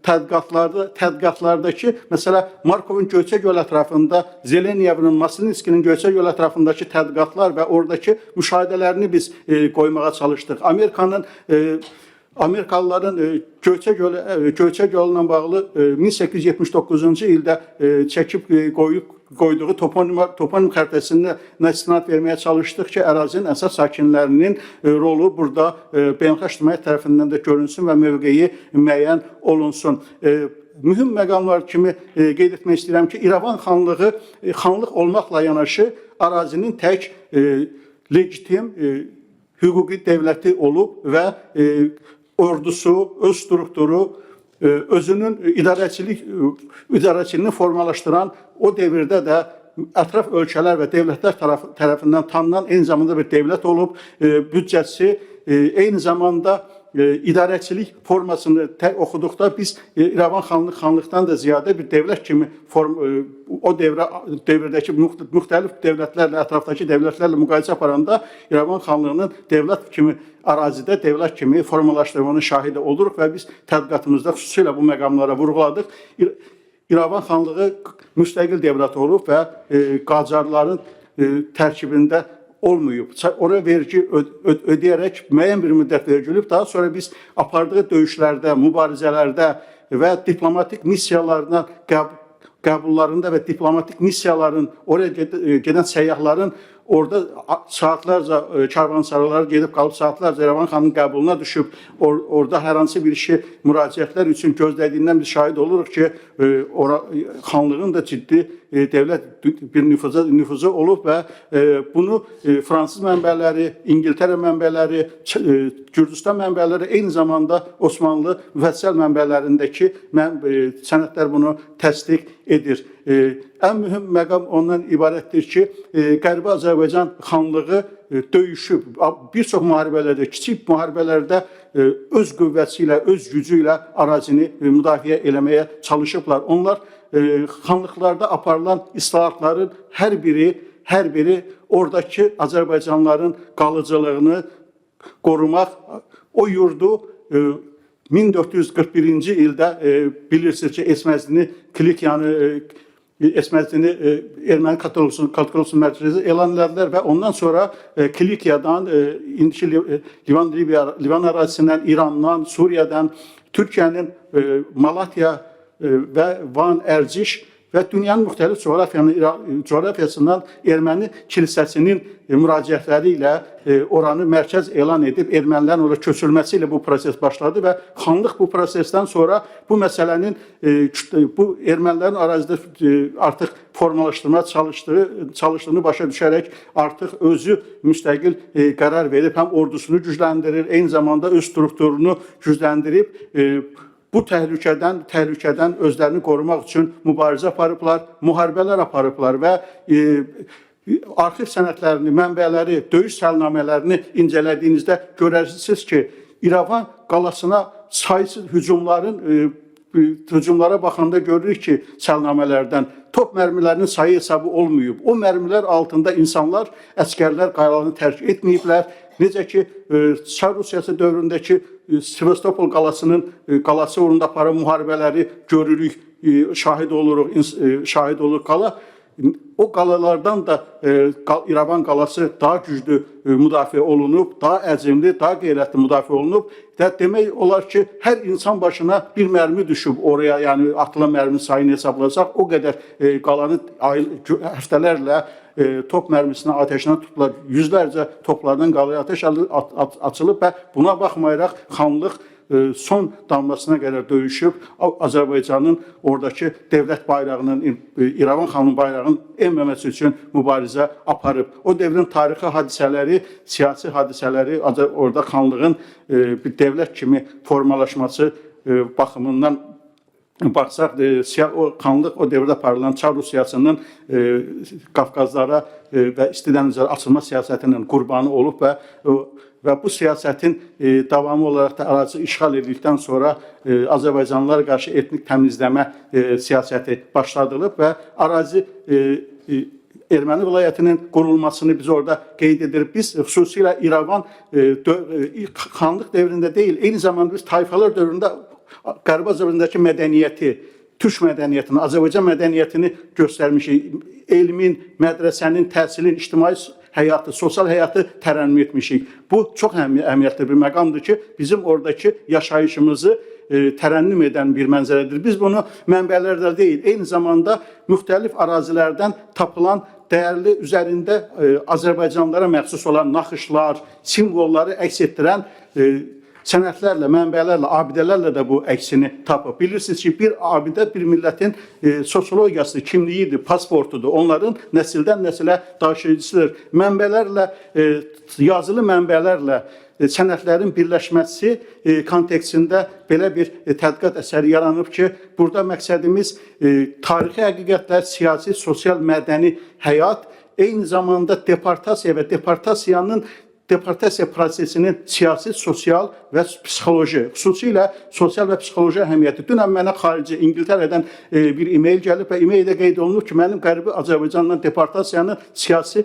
tədqiqatlardakı, məsələ Markovun Göyçə göl ətrafında, Zeleniyevin, Maslinskinin Göyçə göl ətrafındakı tədqiqatlar və oradakı müşahidələrini biz qoymağa çalışdıq. Amerikalıların Göyçə gölü ilə bağlı 1879-cu ildə çəkib qoyduğu toponim xəritəsinə istinad verməyə çalışdıq ki, ərazinin əsas sakinlərinin rolu burada beynəlxalq ictimaiyyət tərəfindən də görünsün və mövqeyi müəyyən olunsun. Mühüm məqamlar kimi qeyd etmək istəyirəm ki, İrəvan xanlığı xanlıq olmaqla yanaşı ərazinin tək legitim hüquqi dövləti olub və ordusu, öz strukturu, özünün idarəçiliyini formalaşdıran o devirdə də ətraf ölkələr və dövlətlər tərəfindən tanınan eyni zamanda bir dövlət olub, büdcəsi eyni zamanda idarəçilik formasını oxuduqda biz İrəvan xanlıqdan da ziyadə bir dövlət kimi o devirdəki müxtəlif dövlətlərlə, ətrafdakı dövlətlərlə müqayisə aparanda İrəvan xanlığının dövlət kimi ərazidə dövlət kimi formalaşdırmanın şahidi oluruq və biz tədqiqatımızda xüsusilə bu məqamlara vurğuladıq. İrəvan xanlığı müstəqil dövlət olub və Qacarların tərkibində olmayıb. Oraya vergi ödəyərək müəyyən bir müddət vergi olub. Daha sonra biz apardığı döyüşlərdə, mübarizələrdə və diplomatik missiyalarına qəbullarında və diplomatik missiyaların oraya gedən səyyahların orada saatlarca karvansaralara gedib qalıb saatlarca İrəvan xanın qəbuluna düşüb orada hər hansı bir işi müraciətlər üçün gözlədiyindən biz şahid oluruq ki, xanlığın da ciddi dövlət bir nüfuzu olub və bunu fransız mənbələri, İngiltərə mənbələri, Gürcüstan mənbələri, eyni zamanda Osmanlı müfəssəl mənbələrindəki sənədlər bunu təsdiq edir. Ən mühüm məqam ondan ibarətdir ki, Qərbi Azərbaycan xanlığı döyüşüb, bir çox müharibələrdə, kiçik müharibələrdə öz qüvvəsi ilə, öz gücü ilə ərazini müdafiə eləməyə çalışıblar. Onlar xanlıqlarda aparılan islahatların hər biri oradakı Azərbaycanlıların qalıcılığını qorumaq, o yurdu 1441-ci ildə bilirsiniz ki, Esməzdini Kilikyanı Esməzdini Erməni Katolikosu mərkəzi elan elədilər və ondan sonra Kilikyadan, indiki Livan, Libiya, Livan ərazisindən, İrandan, Suriyədən, Türkiyənin Malatya və Van, Ərciş Və dünyanın müxtəlif coğrafiyasından erməni kilsəsinin müraciətləri ilə oranı mərkəz elan edib ermənilərin ora köçürülməsi ilə bu proses başladı və xanlıq bu prosesdən sonra bu məsələnin bu ermənilərin ərazidə artıq formalaşdırmaya çalışdığını başa düşərək artıq özü müstəqil qərar verib həm ordusunu gücləndirir, eyni zamanda öz strukturunu gücləndirib bu təhlükədən özlərini qorumaq üçün mübarizə aparıblar, müharibələr aparıblar və arxiv sənədlərini, mənbələri, döyüş səlnamələrini incələdiyinizdə görərsiniz ki, İrəvan qalasına saysız hücumlara baxanda görürük ki, səlnamələrdən top mərmilərinin sayı hesabı olmayıb. O mərmilər altında insanlar, əskərlər qalanı tərk etməyiblər. Necə ki, Çar Rusiyası dövründəki Sevastopol qalası uğrunda aparılan müharibələri görürük, şahid oluruq. Qala, o qalalardan da İrəvan qalası daha güclü müdafiə olunub, daha əzimli, daha qeyrətli müdafiə olunub. Və demək olar ki, hər insan başına bir mərmi düşüb oraya, yəni atılan mərminin sayını hesablasaq, o qədər qalanı həftələrlə top mərmisinə, atəşinə tutdular. Yüzlərcə toplardan qalaya atəş açılıb və buna baxmayaraq xanlıq son damlasına qədər döyüşüb Azərbaycanın oradakı dövlət bayrağının, İrəvan xanının bayrağının enməməsi üçün mübarizə aparıb. O dövrün tarixi hadisələri, siyasi hadisələri orada xanlığın bir dövlət kimi formalaşması baxımından baxsaq, o xanlıq o dövrdə aparılan Çar Rusiyasının Qafqazlara və isti dənizlərə açılma siyasətinin qurbanı olub və bu siyasətin davamı olaraq da ərazi işğal edildikdən sonra Azərbaycanlılara qarşı etnik təmizləmə siyasəti başladılıb və ərazi Erməni vilayətinin qurulmasını biz orada qeyd edirik. Biz xüsusilə İrəvan xanlıq dövründə deyil, eyni zamanda biz tayfalar dövründə Qərbi Azərbaycandakı mədəniyyəti, türk mədəniyyətini, Azərbaycan mədəniyyətini göstərmişik. Elmin, mədrəsənin, təhsilin, ictimai həyatı, sosial həyatı tərənnüm etmişik. Bu çox əhəmiyyətli bir məqamdır ki, bizim oradakı yaşayışımızı tərənnüm edən bir mənzərədir. Biz bunu mənbələrdə deyil, eyni zamanda müxtəlif ərazilərdən tapılan dəyərli üzərində Azərbaycanlılara məxsus olan naxışlar, simvolları əks etdirən sənədlərlə, mənbələrlə, abidələrlə də bu əksini tapıb. Bilirsiniz ki, bir abidə bir millətin sosiologiyası, kimliyidir, pasportudur. Onların nəsildən nəsilə daşıyıcısıdır. Mənbələrlə, yazılı mənbələrlə sənədlərin birləşməsi kontekstində belə bir tədqiqat əsəri yaranıb ki, burada məqsədimiz tarixi həqiqətlər, siyasi, sosial, mədəni həyat, eyni zamanda deportasiya və deportasiya prosesinin siyasi, sosial və psixoloji, xüsusilə sosial və psixoloji əhəmiyyəti. Dünən mənə xarici İngiltərədən bir e-mail gəlib və e-maildə qeyd olunub ki, mənim Qərbi Azərbaycandan deportasiyanın siyasi,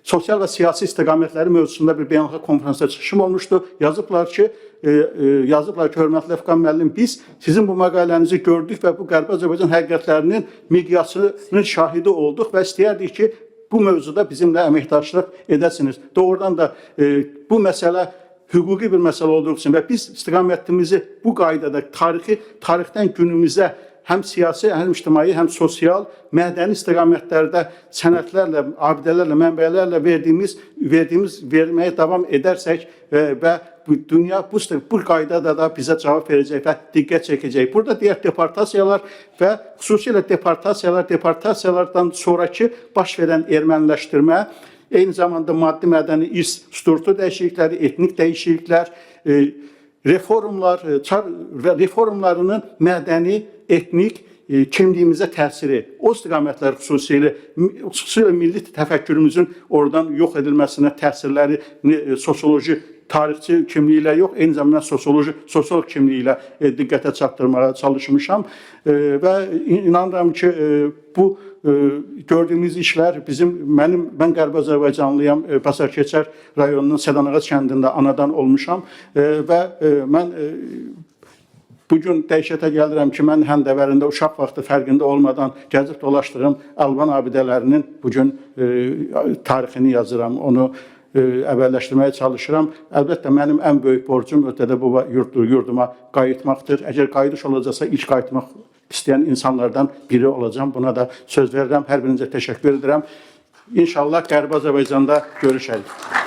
sosial və siyasi istiqamətləri mövzusunda bir beynəlxalq konfransda çıxışım olmuşdu. Yazıblar ki, hörmətli Əfqan müəllim, biz sizin bu məqalənizi gördük və bu Qərbi Azərbaycan həqiqətlərinin miqyasının şahidi olduq və istəyərdik ki, bu mövzuda bizimlə əməkdaşlıq edəsiniz. Doğrudan da bu məsələ hüquqi bir məsələ olduğu üçün və biz istiqamətimizi bu qaydada tarixdən günümüzə həm siyasi, həm ictimai, həm sosial, mədəni istiqamətlərdə sənədlərlə, abidələrlə, mənbələrlə verməyə davam edərsək və bu dünya bu qaydada da bizə cavab verəcək və diqqət çəkəcək. Burada digər deportasiyalar və xüsusilə deportasiyalardan sonrakı baş verən erməniləşdirmə, eyni zamanda maddi mədəni irs struktur dəyişiklikləri, etnik dəyişikliklər, reformlar, çar və reformlarının mədəni, etnik kimliyimizə təsiri, o istiqamətlər xüsusilə milli təfəkkürümüzün oradan yox edilməsinə təsirləri sosioloji, tarixçi kimliyi ilə yox, eyni zamanda sosioloq kimliyi ilə diqqətə çatdırmağa çalışmışam və inanıram ki, bu gördüyümüz işlər mən Qərbi Azərbaycanlıyam, Basarkeçər rayonunun Sədanağac kəndində anadan olmuşam və mən bugün dəhşətə gəlirəm ki, mən həndəvərində uşaq vaxtı fərqində olmadan gəzib dolaşdığım Alban abidələrinin bugün tarixini yazıram, onu əvvəlləşdirməyə çalışıram. Əlbəttə, mənim ən böyük borcum Ötədə baba yurduma qayıtmaqdır. Əgər qayıdış olacaqsa, ilk qayıtmaq istəyən insanlardan biri olacağam. Buna da söz verirəm. Hər birinizə təşəkkür edirəm. İnşallah Qərbi Azərbaycanda görüşərik.